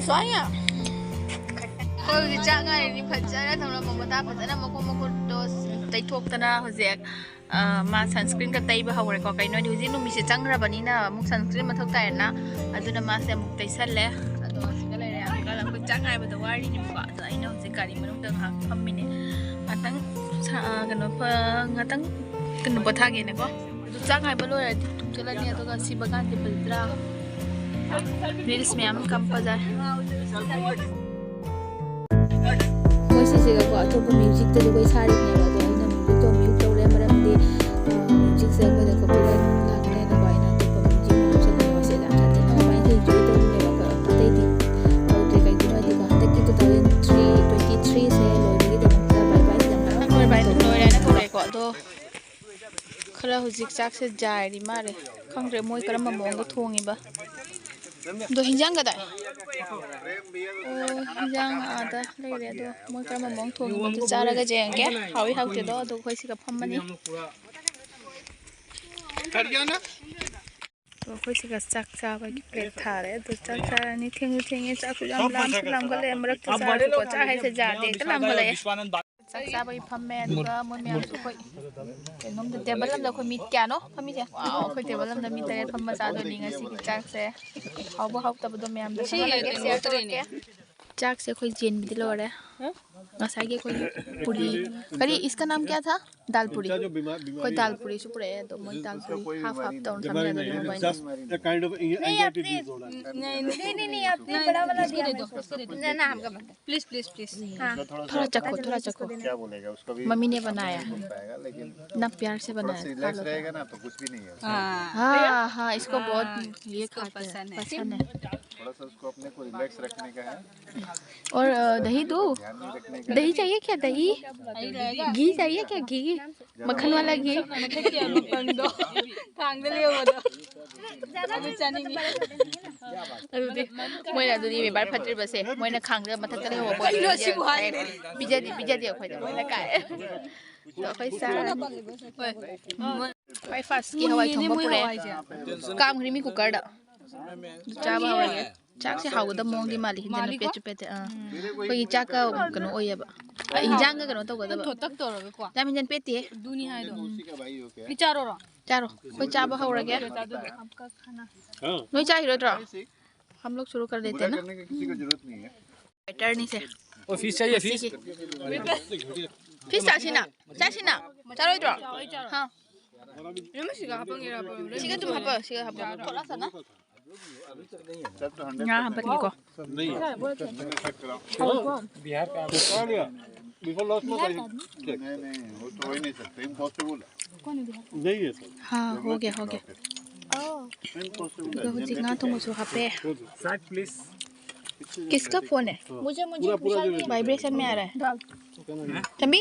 सोनिया। ꯑꯩꯈꯣꯏ ꯍꯧꯖꯤꯛ ꯆꯥꯛ ꯉꯥꯏꯔꯤꯅꯤ꯫ ꯐꯖꯅ ꯊꯝꯂꯝꯕ ꯃꯇꯥ ꯐꯖꯅ ꯃꯈꯣꯡ ꯃꯈꯨꯠꯇꯣ ꯇꯩꯊꯣꯛꯇꯅ ꯍꯧꯖꯤꯛ ꯑ, ꯃꯥ ꯁꯟꯁꯀ꯭ꯔꯤꯟꯒ ꯇꯩꯕ ꯍꯧꯔꯦꯀꯣ꯫ ꯀꯩꯅꯣ ꯍꯥꯏꯗꯤ ꯍꯧꯖꯤꯛ ꯅꯨꯃꯤꯠꯁꯦ ꯆꯪꯈ꯭ꯔꯕꯅꯤꯅ ꯑꯃꯨꯛ ꯁꯟꯁꯀ꯭ꯔꯤꯟ ꯃꯊꯧ ꯇꯥꯏꯌꯦꯅ꯫ ꯑꯗꯨꯅ ꯃꯥꯁꯦ ꯑꯃꯨꯛ ꯇꯩꯁꯜꯂꯦ꯫ ꯑꯗꯣ ꯑꯁꯤꯒ ꯂꯩꯔꯦ꯫ ꯑꯪꯀꯜ ꯑꯩꯈꯣꯏ ꯆꯥꯛ ꯉꯥꯏꯕꯗ ꯋꯥꯔꯤꯅꯦꯕꯀꯣ꯫ ꯑꯗꯣ ꯑꯩꯅ ꯍꯧꯖꯤꯛ ꯒꯥꯔꯤ ꯃꯅꯨꯡꯗ ꯉꯥꯏꯍꯥꯛ ꯐꯝꯃꯤꯅꯦ꯫ ꯉꯥꯛꯇꯪ ꯁꯥ-, ꯑ, ꯀꯩꯅꯣ ꯐ-, ꯉꯥꯛꯇꯪ ꯀꯩꯅꯣ ꯄꯣꯊꯥꯒꯦꯅꯀꯣ꯫ ꯑꯗꯨ ꯆꯥꯛ ꯉꯥꯏꯕ ꯂꯣꯏꯔꯗꯤ ꯇꯨꯡ ꯆꯠꯂꯅꯤ꯫ ꯑꯗꯨꯒ ꯁꯤ ꯕꯒꯥꯟꯁꯦ ꯐꯖꯗ꯭ꯔꯥ? ꯔꯤꯜꯁ ꯃꯌꯥꯝ ꯑꯃ ꯀꯝꯄꯖꯥꯏ꯫ ꯃꯣꯏ ꯁꯤꯁꯤꯒꯀꯣ ꯑꯇꯣꯞꯄ ꯃ꯭ꯌꯨꯖꯤꯛꯇ ꯖꯒꯣꯏ ꯁꯥꯔꯤꯕꯅꯦꯕ꯫ ꯑꯗꯣ ꯑꯩꯅ ꯃ꯭ꯌꯨꯖꯤꯛꯇꯣ ꯃ꯭ꯌꯨꯠ ꯇꯧꯔꯦ, ꯃꯔꯝꯗꯤ, ꯑ, ꯍꯧꯖꯤꯛꯁꯦ ꯑꯩꯈꯣꯏꯗ copyright ꯂꯥꯛꯀꯅꯤ ꯍꯥꯏꯅꯀꯣ ꯑꯩꯅ ꯑꯇꯣꯞꯄ music ꯑꯃ ꯍꯥꯞꯆꯜꯂꯦ꯫ ꯃꯁꯤ ꯌꯥꯝ ꯁꯥꯊꯤꯅ ꯃꯃꯥꯏꯁꯦ enjoy ꯇꯧꯔꯤꯅꯦꯕ ꯑꯩꯈꯣꯏ꯫ ꯑꯇꯩꯗꯤ ꯇꯧꯗ꯭ꯔꯦ꯫ ꯀꯩꯒꯤꯅꯣ ꯍꯥꯏꯗꯤꯀꯣ, ꯍꯟꯗꯛꯀꯤ two thousand three, twenty three ꯁꯦ ꯂꯣꯏꯕꯒꯤꯗꯃꯛꯇ bye bye ꯌꯥꯝ ꯍꯔꯥꯎꯅ ꯂꯣꯏꯔꯦ ꯍꯥꯏꯅ ꯇꯧꯔꯦ꯫ ꯂꯣꯏꯔꯦ ꯍꯥꯏꯅ ꯇꯧꯔꯦꯀꯣ꯫ ꯑꯗꯣ ꯈꯔ ꯍꯧꯖꯤꯛ ꯆꯥꯛꯁꯦ ꯖꯥꯏꯔꯤ ꯃꯥꯜꯂꯦ꯫ ꯈꯪꯗ꯭ꯔꯦ ꯃꯣꯏ ꯀꯔꯝꯕ ꯃꯑꯣꯡꯗ ꯊꯣꯡꯉꯤꯕ꯫ ꯑꯗꯣ ꯍꯤꯟꯖꯥꯡ ꯀꯗꯥꯏ? ꯑꯣ, ꯍꯤꯟꯖꯥꯡ ꯑꯥꯗ ꯂꯩꯔꯦ꯫ ꯑꯗꯣ ꯃꯣꯏ ꯀꯔꯝꯕ ꯃꯑꯣꯡ ꯊꯣꯡꯉꯤꯕꯗꯨ ꯆꯥꯔꯒ ꯌꯦꯡꯉꯒꯦ꯫ ꯍꯥꯎꯏ ꯍꯥꯎꯇꯦꯗꯣ꯫ ꯑꯗꯣ ꯑꯩꯈꯣꯏ ꯁꯤꯒ ꯐꯝꯃꯅꯤ꯫ ꯑꯗꯣ ꯑꯩꯈꯣꯏ ꯁꯤꯒ ꯆꯥꯛ ꯆꯥꯕꯒꯤ plate ꯊꯥꯔꯦ꯫ ꯑꯗꯣ ꯆꯥꯛ ꯆꯥꯔꯅꯤ꯫ ꯊꯦꯡꯁꯨ ꯊꯦꯡꯉꯦ꯫ ꯆꯥꯛꯁꯨ ꯌꯥꯝ ꯂꯥꯝꯁꯨ ꯂꯥꯝꯒꯠꯂꯦ꯫ ꯃꯔꯛꯇ ꯆꯥꯔꯁꯨꯀꯣ꯫ ꯆꯥꯛ ꯍꯥꯏꯁꯦ ꯌꯥꯗꯦ꯫ ꯍꯦꯛꯇ ꯂꯥꯝꯒꯠꯂꯛꯑꯦ꯫ ꯆꯥꯛ ꯆꯥꯕꯒꯤ ꯐꯝꯃꯦ꯫ ꯑꯗꯨꯒ ꯃꯣꯏ ꯃꯌꯥꯝꯁꯨ ꯑꯩꯈꯣꯏ ꯀꯩꯅꯣꯝꯗ table ꯑꯃꯗ ꯑꯩꯈꯣꯏ ꯃꯤ ꯀꯌꯥꯅꯣ ꯐꯝꯃꯤꯁꯦ? ꯑꯩꯈꯣꯏ table ꯑꯃꯗ ꯃꯤ ꯇꯔꯦꯠ ꯐꯝꯃ ꯆꯥꯗꯣꯏꯅꯤ ꯉꯁꯤꯒꯤ ꯆꯥꯛꯁꯦ꯫ ꯍꯥꯎꯕ ꯍꯥꯎꯇꯕꯗꯣ ꯃꯌꯥꯝꯗ ꯈꯪꯍꯜꯂꯒꯦ, share ꯇꯧꯔꯛꯀꯦ꯫ ꯆꯥꯛꯁꯦ ꯑꯩꯈꯣꯏ ꯆꯦꯟꯕꯗꯤ ꯂꯣꯏꯔꯦ꯫ ꯉꯁꯥꯏꯒꯤ ꯑꯩꯈꯣꯏꯒꯤ ꯄꯨꯔꯤ, ꯀꯔꯤ, इसका नाम क्या था? दाल पूरी। ꯑꯩꯈꯣꯏ दाल पूरीꯁꯨ ꯄꯨꯔꯛꯑꯦ꯫ ꯑꯗꯣ ꯃꯣꯏ दाल पूरी half half ꯇꯧꯔ ꯊꯝꯃꯦ꯫ ꯑꯗꯣ ꯃꯣꯏ नहीं, नहीं, नहीं, नहीं, आपने बड़ा वाला दिया। ना, ना, हमका मत दो। Please, please, please. हाँ। थोड़ा चखो, थोड़ा चखो। क्या बोलेगा उसको भी? मम्मी ने बनाया। पाएगा, लेकिन इतना प्यार से बनाया, खा लो। रहेगा ना तो कुछ भी नहीं है। हाँ, हाँ, इसको बहुत ये खाते हैं, पसंद है। पसंद है। थोड़ा सा उसको अपने को रिलैक्स रखने का है। और दही दो। दही चाहिए क्या? दही, घी चाहिए क्या? घी, मक्खन वाला घी। ꯃꯊꯛꯀꯤ ꯑꯂꯨ ꯀꯪꯗꯣ ꯊꯥꯡꯗ ꯂꯩꯍꯧꯕꯗꯣ꯫ ꯑꯗꯨ ꯆꯥꯅꯤꯡꯉꯤ꯫ ꯑꯗꯨꯗꯤ ꯃꯣꯏꯅ ꯑꯗꯨꯗꯤ ꯃꯤꯕꯥꯔ ꯐꯠꯇ꯭ꯔꯤꯕꯁꯦ ꯃꯣꯏꯅ ꯈꯥꯡꯗ ꯃꯊꯛꯇ ꯂꯩꯍꯧꯕ ꯄꯣꯠ꯫ ꯀꯩꯅꯣ ꯁꯤꯕꯨ ꯍꯥꯏꯅꯦ꯫ ꯄꯤꯖꯗꯤ ꯄꯤꯖꯗꯤ ꯑꯩꯈꯣꯏꯗ ꯃꯣꯏꯅ ꯀꯥꯏ꯫ ꯑꯗꯣ ꯑꯩꯈꯣꯏ ꯆꯥꯔꯅꯤ꯫ ꯍꯣꯏ꯫ ꯍꯣꯏ, ꯐꯥꯔꯁꯀꯤ ꯍꯋꯥꯏ ꯊꯣꯡꯕ ꯄꯨꯔꯛꯑꯦ꯫ ꯀꯥꯝꯈ꯭ꯔꯤꯃꯤ ꯀꯨꯀꯔꯗ꯫ ꯑꯗꯨ ꯆꯥꯕ ꯍꯧꯔꯒꯦ꯫ ꯆꯥꯛꯁꯦ ꯍꯥꯎꯒꯗꯕ ꯃꯑꯣꯡꯗꯤ ꯃꯥꯜꯂꯤ꯫ ꯍꯤꯟꯖꯥꯡꯅ ꯃꯥꯜꯂꯤꯀꯣ? ꯄꯦꯠꯁꯨ ꯄꯦꯠꯇꯦ꯫ ꯑꯥ꯫ ꯑꯩꯈꯣꯏꯒꯤ ꯆꯥꯛꯀ ꯀꯩꯅꯣ ꯑꯣꯏꯌꯦꯕ꯫ ꯑ, ꯍꯤꯟꯖꯥꯡꯒ ꯀꯩꯅꯣ ꯇꯧꯒꯗꯕ꯫ ꯊꯣꯠꯇꯛ ꯇꯧꯔꯒꯀꯣ꯫ ꯌꯥꯝ ꯍꯤꯟꯖꯥꯡ ꯄꯦꯠꯇꯦ꯫ ꯑꯗꯨꯅꯤ ꯍꯥꯏꯗꯣ꯫ ꯃꯤ ꯆꯥꯔꯣꯔꯣ? ꯆꯥꯔꯣ꯫ ꯑꯩꯈꯣꯏ ꯆꯥꯕ ꯍꯧꯔꯒꯦ꯫ ꯅꯣꯏ ꯆꯥꯈꯤꯔꯣꯏꯗ꯭ꯔꯣ? हम लोग शुरू कर देते हैं ना। करने की किसी को जरूरत नहीं है। ꯋꯦꯇꯔꯅꯤꯁꯦ꯫ ꯑꯣ, ꯐꯤꯁ ꯆꯥꯏꯌꯦ, ꯐꯤꯁ꯫ ꯐꯤꯁ ꯆꯥꯁꯤꯅ꯫ ꯆꯥꯁꯤꯅ꯫ ꯆꯥꯔꯣꯏꯗ꯭ꯔꯣ? ꯍꯥ꯫ ꯁꯤꯒ ꯑꯗꯨꯝ ꯍꯥꯞꯄꯣ, ꯁꯤꯒ ꯍꯥꯞꯄꯣ꯫ ꯊꯣꯛꯂꯛꯑꯁꯅꯨ꯫ ꯉꯥ ꯍꯥꯞꯄꯛꯀꯦꯀꯣ꯫ नहीं है। बिहार का। नहीं, नहीं, वो तो हो ही नहीं सकता, इम्पॉसिबल है। नहीं है सर। हाँ, हो गया, हो गया। ꯑꯗꯨꯒ ꯍꯧꯖꯤꯛ ꯉꯥ ꯊꯣꯡꯕꯁꯨ ꯍꯥꯞꯄꯦ꯫ किसका फोन है? मुझे, मुझे, वाइब्रेशन में आ रहा है। ꯆꯟꯕꯤ?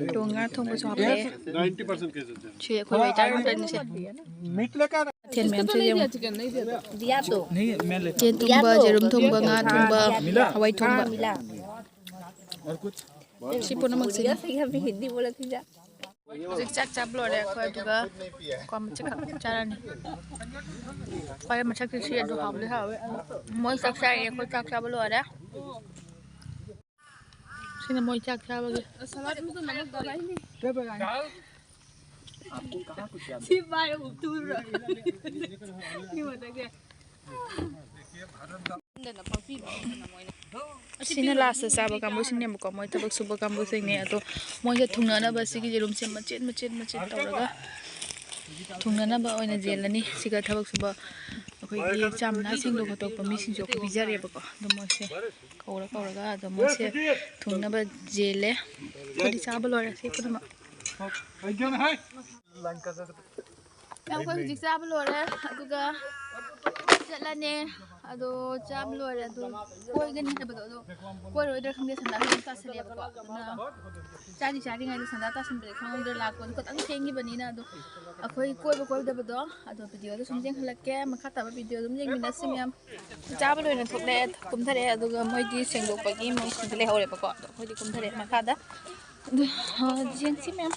ꯑꯗꯣ ꯉꯥ ꯊꯣꯡꯕꯁꯨ ꯍꯥꯞꯄꯦ꯫ ꯁꯤ ꯑꯩꯈꯣꯏ ꯋꯦꯇꯔ ꯑꯝꯇꯅꯤꯁꯦ꯫ ꯃꯊꯦꯜ ꯃꯌꯥꯝꯁꯦ ꯌꯦꯡꯉꯨ꯫ ꯌꯦꯟ ꯊꯣꯡꯕ, ꯌꯦꯔꯨꯝ ꯊꯣꯡꯕ, ꯉꯥ ꯊꯣꯡꯕ, ꯍꯋꯥꯏ ꯊꯣꯡꯕ꯫ ꯁꯤ ꯄꯨꯝꯅꯃꯛꯁꯤꯅꯤ꯫ ꯍꯧꯖꯤꯛ ꯆꯥꯛ ꯆꯥꯕ ꯂꯣꯏꯔꯦ ꯑꯩꯈꯣꯏ, ꯑꯗꯨꯒ ꯀ꯭ꯋꯥ ꯃꯆꯦꯠꯈꯛ ꯆꯥꯔꯅꯤ꯫ ꯈ꯭ꯋꯥꯏ ꯃꯊꯛꯀꯤ ꯁꯤ ꯑꯗꯨ ꯍꯥꯎꯕꯗꯤ ꯍꯥꯎꯋꯦ꯫ ꯃꯣꯏ ꯆꯥꯛ ꯆꯥꯔꯤ, ꯑꯩꯈꯣꯏ ꯆꯥꯛ ꯆꯥꯕ ꯂꯣꯏꯔꯦ꯫ ꯁꯤꯅ ꯃꯣꯏ ꯆꯥꯛ ꯆꯥꯕꯒꯤ꯫ ꯁꯤ ꯄꯥꯏꯔ ꯎꯞꯇꯨꯔꯣ? ꯁꯤ ꯃꯊꯛꯁꯦ꯫ ꯁꯤꯅ ꯂꯥꯁꯇ ꯆꯥꯕ ꯀꯥꯡꯕꯨꯁꯤꯡꯅꯦꯕꯀꯣ, ꯃꯣꯏ ꯊꯕꯛ ꯁꯨꯕ ꯀꯥꯡꯕꯨꯁꯤꯡꯅꯦ꯫ ꯑꯗꯣ ꯃꯣꯏꯒ ꯊꯨꯡꯅꯅꯕ ꯁꯤꯒꯤ ꯌꯦꯔꯨꯝꯁꯦ ꯃꯆꯦꯠ ꯃꯆꯦꯠ ꯃꯆꯦꯠ ꯇꯧꯔꯒ ꯊꯨꯡꯅꯅꯕ ꯑꯣꯏꯅ ꯌꯦꯜꯂꯅꯤ꯫ ꯁꯤꯒ ꯊꯕꯛ ꯁꯨꯕ ꯑꯩꯈꯣꯏꯒꯤ ꯆꯥ ꯃꯅꯥ ꯁꯦꯡꯗꯣꯛ ꯈꯣꯠꯇꯣꯛꯄ ꯃꯤꯁꯤꯡꯁꯨ ꯑꯩꯈꯣꯏ ꯄꯤꯖꯔꯦꯕꯀꯣ꯫ ꯑꯗꯣ ꯃꯣꯏꯁꯦ ꯀꯧꯔ ꯀꯧꯔꯒ ꯑꯗꯣ ꯃꯣꯏꯁꯦ ꯊꯨꯡꯅꯕ ꯌꯦꯜꯂꯦ꯫ ꯑꯩꯈꯣꯏꯗꯤ ꯆꯥꯕ ꯂꯣꯏꯔꯦ ꯁꯤ ꯄꯨꯝꯅꯃꯛ꯫ ꯑꯩꯈꯣꯏ ꯍꯧꯖꯤꯛ ꯆꯥꯕ ꯂꯣꯏꯔꯦ, ꯑꯗꯨꯒ ꯆꯠꯂꯅꯤ꯫ ꯑꯗꯣ ꯆꯥꯕ ꯂꯣꯏꯔꯦ, ꯑꯗꯣ ꯀꯣꯏꯒꯅꯤ ꯍꯥꯏꯕꯗꯣ, ꯑꯗꯣ ꯀꯣꯏꯔꯣꯏꯗ꯭ꯔꯥ ꯈꯪꯗꯦ, ꯁꯟꯗꯥ ꯍꯧꯖꯤꯛ ꯇꯥꯁꯜꯂꯛꯑꯦꯕꯀꯣ꯫ ꯑꯗꯨꯅ ꯆꯥꯗꯤ ꯆꯥꯔꯤꯉꯩꯗ ꯁꯟꯗꯥ ꯇꯥꯁꯟꯕꯗꯤ ꯈꯪꯍꯧꯗ꯭ꯔꯦ, ꯂꯥꯛꯄꯗꯣ ꯈꯤꯇꯪ ꯊꯦꯡꯈꯤꯕꯅꯤꯅ꯫ ꯑꯗꯣ ꯑꯩꯈꯣꯏ ꯀꯣꯏꯕ ꯀꯣꯏꯗꯕꯗꯣ ꯑꯗꯣ ꯚꯤꯗꯤꯑꯣꯗ ꯁꯨꯝ ꯌꯦꯡꯍꯜꯂꯛꯀꯦ, ꯃꯈꯥ ꯇꯥꯕ ꯚꯤꯗꯤꯑꯣ ꯑꯗꯨꯝ ꯌꯦꯡꯃꯤꯟꯅꯁꯤ ꯃꯌꯥꯝ꯫ ꯆꯥꯕ ꯂꯣꯏꯅ ꯊꯣꯛꯂꯛꯑꯦ, ꯀꯨꯝꯊꯔꯛꯑꯦ, ꯑꯗꯨꯒ ꯃꯣꯏꯗꯤ ꯁꯦꯡꯗꯣꯛꯄꯒꯤ ꯃꯣꯏ ꯁꯤꯗ ꯂꯩꯍꯧꯔꯦꯕꯀꯣ꯫ ꯑꯗꯣ ꯑꯩꯈꯣꯏꯗꯤ ꯀꯨꯝꯊꯔꯛꯑꯦ ꯃꯈꯥꯗ꯫ ꯑꯗꯨ, ꯑ, ꯌꯦꯡꯁꯤ ꯃꯌꯥꯝ꯫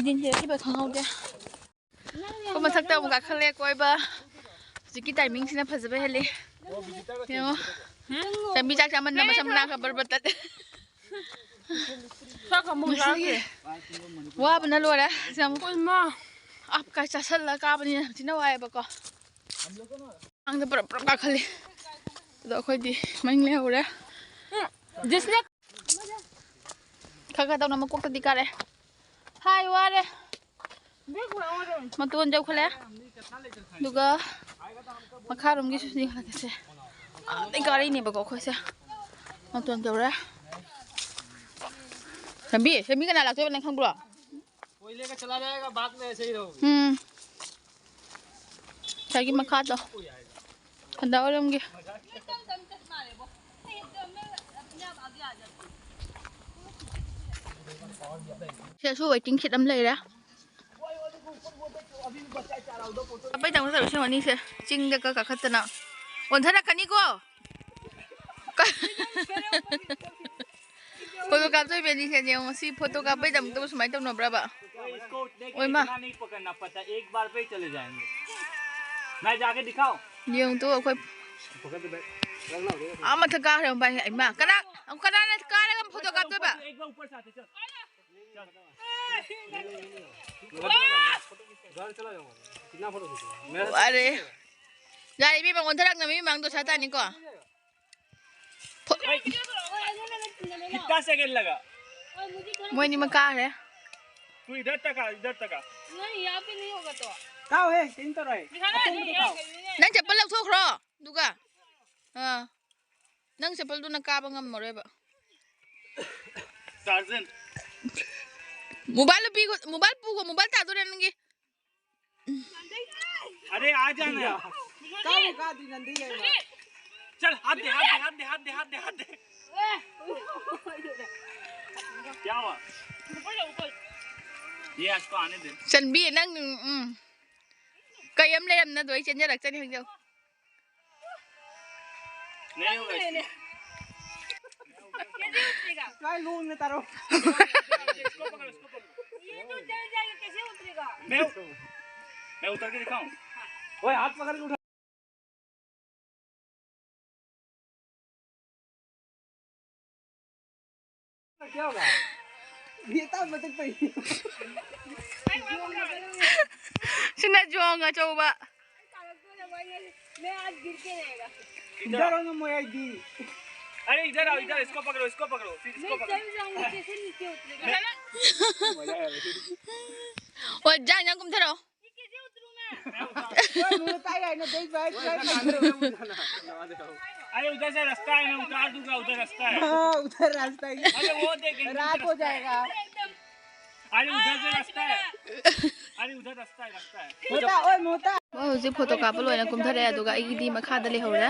ꯗꯤꯟꯁꯦ ꯑꯁꯤꯕ ꯈꯪꯍꯧꯗꯦ꯫ ꯑꯩꯈꯣꯏ ꯃꯊꯛꯇ ꯑꯃꯨꯛ ꯀꯥꯈꯠꯂꯦ ꯀꯣꯏꯕ꯫ ꯍꯧꯖꯤꯛꯀꯤ ꯇꯥꯏꯃꯤꯡꯁꯤꯅ ꯐꯖꯕ ꯍꯦꯜꯂꯤ꯫ ꯌꯦꯡꯉꯣ꯫ ꯆꯟꯕꯤ ꯆꯥꯛ ꯆꯥꯃꯟꯗ ꯃꯁꯝ ꯂꯥꯡꯈ꯭ꯔ ꯕꯔ ꯕꯔ ꯇꯠꯂꯦ꯫ ꯆꯥꯛ ꯑꯃꯨꯛ ꯉꯁꯤꯒꯤ ꯂꯥꯝꯃꯦ꯫ ꯋꯥꯕꯅ ꯂꯣꯏꯔꯦ꯫ ꯁꯤ ꯑꯃꯨꯛ ꯏꯃꯥ꯫ ꯑꯞ ꯀꯥꯏ ꯆꯥꯁꯜꯂ ꯀꯥꯕꯅꯤꯅ ꯌꯥꯝ ꯊꯤꯅ ꯋꯥꯏꯑꯦꯕꯀꯣ꯫ ꯑꯉꯥꯡꯗ ꯄꯨꯔꯞ ꯄꯨꯔꯞ ꯀꯥꯈꯠꯂꯤ꯫ ꯑꯗꯣ ꯑꯩꯈꯣꯏꯗꯤ ꯃꯅꯤꯡ ꯂꯩꯍꯧꯔꯦ꯫ ꯈꯔ ꯈꯔ ꯇꯧꯅ ꯃꯀꯣꯛꯇꯗꯤ ꯀꯥꯔꯦ꯫ ꯍꯥꯏ, ꯋꯥꯔꯦ꯫ ꯃꯇꯣꯟ ꯌꯧꯈꯠꯂꯦ꯫ ꯑꯗꯨꯒ ꯃꯈꯥꯔꯣꯝꯒꯤꯁꯨ ꯌꯦꯡꯍꯜꯂꯛꯀꯦꯁꯦ꯫ ꯑꯥꯗꯩ ꯀꯥꯔꯛꯏꯅꯦꯕꯀꯣ ꯑꯩꯈꯣꯏꯁꯦ꯫ ꯃꯇꯣꯟ ꯌꯧꯔꯦ꯫ ꯂꯝꯕꯤ ꯁꯦꯝꯕꯤ ꯀꯅꯥ ꯂꯥꯛꯇꯣꯏꯕ ꯅꯪ ꯈꯪꯕ꯭ꯔꯣ? कोयले का चला जाएगा, बात में ऐसे ही रहोगे। ꯎꯝ꯫ ꯉꯁꯥꯏꯒꯤ ꯃꯈꯥꯗꯣ꯫ ꯍꯟꯗꯛ ꯑꯣꯏꯔꯝꯒꯦ꯫ ꯁꯤꯗꯁꯨ waiting shed ꯑꯃ ꯂꯩꯔꯦ꯫ ꯀꯥꯞꯄꯩ ꯇꯝꯒꯗꯕ ꯁꯤ ꯃꯅꯤꯡꯁꯦ꯫ ꯆꯤꯡꯗꯒ ꯀꯥꯈꯠꯇꯅ꯫ ꯑꯣꯟꯊꯔꯛꯀꯅꯤꯀꯣ꯫ ꯐꯣꯇꯣ ꯀꯥꯞꯇꯣꯏꯕ ꯑꯅꯤꯁꯦ ꯌꯦꯡꯉꯣ꯫ ꯁꯤ ꯐꯣꯇꯣ ꯀꯥꯞꯄꯩꯗꯃꯛꯇꯕꯨ ꯁꯨꯃꯥꯏꯅ ꯇꯧꯅꯕ꯭ꯔꯕ? तो इसको नहीं, ओए माँ। इतना नहीं पकड़ना पड़ता, एक बार पे ही चले जाएंगे। मैं जाके दिखाऊं? ꯌꯦꯡꯉꯨ ꯇꯨ ꯑꯩꯈꯣꯏ꯫ पकड़ दे बे। रखना हो जाएगा। ꯑꯥ ꯃꯊꯛ ꯀꯥꯈ꯭ꯔꯦ ꯃꯕꯥꯅꯤ꯫ ꯏꯃꯥ ꯀꯅꯥ, ꯀꯅꯥꯅ ꯀꯥꯔꯒ ꯐꯣꯇꯣ ꯀꯥꯞꯇꯣꯏꯕ? एक बार ऊपर से आते, चल। चल। घर चला जाऊंगा। कितना फोटो खींचेगा? मेरा अरे। ꯌꯥꯔꯦ ꯏꯕꯦꯝꯃ, ꯑꯣꯟꯊꯔꯛꯅꯕ ꯃꯤ ꯃꯥꯡꯗꯣ ꯁꯥ ꯇꯥꯅꯤꯀꯣ꯫ कितना सेकंड लगा? ꯃꯣꯏꯅꯤꯃꯛ ꯀꯥꯈ꯭ꯔꯦ꯫ तू इधर तक आ, इधर तक आ। नहीं, यहाँ पे नहीं होगा तो। ꯀꯥꯎꯍꯦ, ꯀꯩꯝ ꯇꯧꯔꯣꯏ꯫ दिखाना नहीं, यहाँ पे नहीं है। ꯅꯪ ꯆꯄꯜ ꯂꯧꯊꯣꯛꯈ꯭ꯔꯣ ꯑꯗꯨꯒ꯫ ꯑꯥ꯫ ꯅꯪ ꯆꯄꯜꯗꯨꯅ ꯀꯥꯕ ꯉꯝꯃꯔꯣꯏꯕ꯫ टार्जन। मोबाइल ꯄꯤꯒꯣ, मोबाइल ꯄꯨꯒꯣ, मोबाइल ꯇꯥꯗꯣꯔꯦ ꯅꯪꯒꯤ꯫ अरे आ जाना। काबू का दी नंदी है। चल हाथ दे, हाथ दे, हाथ दे, हाथ दे, हाथ दे, हाथ दे। क्या हुआ? ये इसको आने दे। ꯆꯟꯕꯤ ꯅꯪ, ꯎꯝ꯫ ꯀꯩ ꯑꯃ ꯂꯩꯔꯝꯅꯗꯣ ꯑꯩ ꯆꯦꯟꯖꯔꯛꯆꯅꯤ ꯍꯧꯖꯤꯛ꯫ नहीं होगा इससे। कैसे उतरेगा? काय लोन में तारो। इसको पकड़ो, इसको पकड़ो। ये तो चल जाएगा, कैसे उतरेगा? मैं, मैं उतर के दिखाऊं? ओए, हाथ पकड़ के उठा। क्या होगा? ये तो बचक पे ही। ꯁꯤꯅ ꯖꯣꯡ ꯑꯆꯧꯕ꯫ मैं आज गिर के रहेगा। इधर आओ ना, मोया दी। अरे इधर आओ, इधर इसको पकड़ो, इसको पकड़ो, फिर इसको मैं पकड़ो। चल जाऊंगा, कैसे नीचे उतरेगा? मजा आया। ꯑꯣ, ꯖꯥꯡ ꯖꯥꯡ ꯀꯨꯝꯊꯔꯛꯑꯣ꯫ ये कैसे उतरूं मैं? ओए, मुंह ताई आई ना, देख भाई, ओए, भाई। इधर आने दो, मुझे ना, ना, ना। अरे उधर से रास्ता है ना, उतार दूंगा, उधर रास्ता है। हाँ, उधर रास्ता है। अरे वो देख, इधर रात हो रास्ता है। जाएगा। अरे उधर से रास्ता है। अरे उधर रास्ता है, रास्ता है। मोटा, ओए मोटा। ꯃꯣꯏ ꯍꯧꯖꯤꯛ ꯐꯣꯇꯣ ꯀꯥꯞꯄ ꯂꯣꯏꯅ ꯀꯨꯝꯊꯔꯛꯑꯦ, ꯑꯗꯨꯒ ꯑꯩꯒꯤꯗꯤ ꯃꯈꯥꯗ ꯂꯩꯍꯧꯔꯦ꯫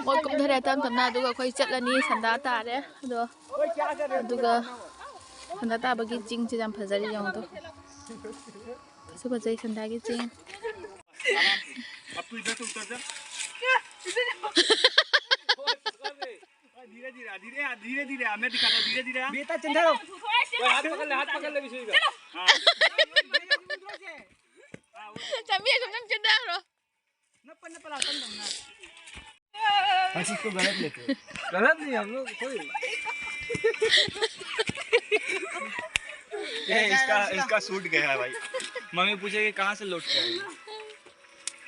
ꯃꯣꯏ ꯀꯨꯝꯊꯔꯛꯑꯦ ꯇꯞ ꯇꯞꯅ, ꯑꯗꯨꯒ ꯑꯩꯈꯣꯏ ꯆꯠꯂꯅꯤ꯫ ꯁꯟꯗꯥ ꯇꯥꯔꯦ ꯑꯗꯣ, ꯑꯗꯨꯒ ꯁꯟꯗꯥ ꯇꯥꯕꯒꯤ ꯆꯤꯡꯁꯦ ꯌꯥꯝ ꯐꯖꯔꯤ, ꯌꯦꯡꯉꯣ ꯇꯨ꯫ ꯐꯁꯨ ꯐꯖꯩ ꯁꯟꯗꯥꯒꯤ ꯆꯤꯡ꯫ अब तू इधर से उतर जा। धीरे धीरे, धीरे धीरे धीरे धीरे, मैं दिखाता हूँ, धीरे धीरे। बेटा चंद्र, हाथ पकड़ ले, हाथ पकड़ ले, विशु का। हाँ। ꯆꯥꯃꯤ ꯑꯁꯨꯝ ꯅꯪ ꯆꯦꯟꯊꯈ꯭ꯔꯣ꯫ बस इसको गलत लेते हैं। गलत नहीं, हम लोग कोई। ए, इसका, इसका सूट गया है भाई। मम्मी पूछेगी कहाँ से लौट के आए।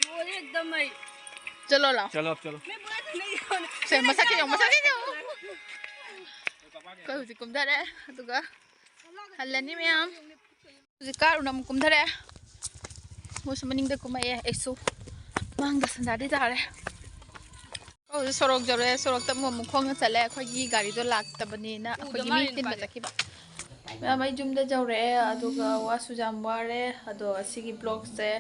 वो एकदम भाई। चलो लाओ। चलो अब चलो। मैं बोला था नहीं होना। ꯁꯦ, ꯃꯁꯛꯁꯦ ꯌꯦꯡꯉꯣ, ꯃꯁꯛꯁꯦ ꯌꯦꯡꯉꯣ꯫ ꯑꯩꯈꯣꯏ ꯍꯧꯖꯤꯛ ꯀꯨꯝꯊꯔꯦ, ꯑꯗꯨꯒ ꯍꯜꯂꯅꯤ ꯃꯌꯥꯝ꯫ ꯍꯧꯖꯤꯛ ꯀꯥꯔꯨꯅ ꯑꯃꯨꯛ ꯀꯨꯝꯊꯔꯛꯑꯦ꯫ ꯃꯣꯏꯁꯨ ꯃꯅꯤꯡꯗ ꯀꯨꯝꯃꯛꯑꯦ, ꯑꯩꯁꯨ ꯃꯥꯡꯗ ꯁꯟꯗꯥꯗꯤ ꯇꯥꯔꯦ꯫ ꯍꯧꯖꯤꯛ ꯁꯣꯔꯣꯛ ꯌꯧꯔꯛꯑꯦ, ꯁꯣꯔꯣꯛꯇ ꯑꯃꯨꯛ ꯑꯃꯨꯛ ꯈꯣꯡꯅ ꯆꯠꯂꯦ꯫ ꯑꯩꯈꯣꯏꯒꯤ ꯒꯥꯔꯤꯗꯣ ꯂꯥꯛꯇꯕꯅꯤꯅ ꯑꯩꯈꯣꯏꯒꯤ ꯃꯤ ꯊꯤꯟꯕ ꯆꯠꯈꯤꯕ꯫ ꯃꯌꯥꯝ, ꯑꯩ ꯌꯨꯝꯗ ꯌꯧꯔꯛꯑꯦ, ꯑꯗꯨꯒ ꯋꯥꯁꯨ ꯌꯥꯝ ꯋꯥꯔꯦ꯫ ꯑꯗꯣ ꯑꯁꯤꯒꯤ ꯕ꯭ꯂꯣꯒꯁꯦ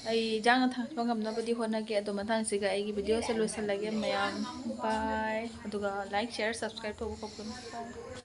ꯑꯩ ꯏꯟꯖꯥꯡꯅ ꯊꯥꯡꯕ ꯉꯝꯅꯕꯗꯤ ꯍꯣꯠꯅꯒꯦ꯫ ꯑꯗꯣ ꯃꯊꯪꯁꯤꯒ ꯑꯩꯒꯤ ꯚꯤꯗꯤꯑꯣꯁꯦ ꯂꯣꯏꯁꯤꯜꯂꯒꯦ ꯃꯌꯥꯝ꯫ ꯕꯥꯏ꯫ ꯑꯗꯨꯒ ꯂꯥꯏꯛ, ꯁꯤꯌꯔ, ꯁꯕꯁꯀ꯭ꯔꯥꯏꯕ ꯇꯧꯕ ꯀꯥꯎꯕꯤꯒꯅꯨ꯫ ꯕꯥꯏ꯫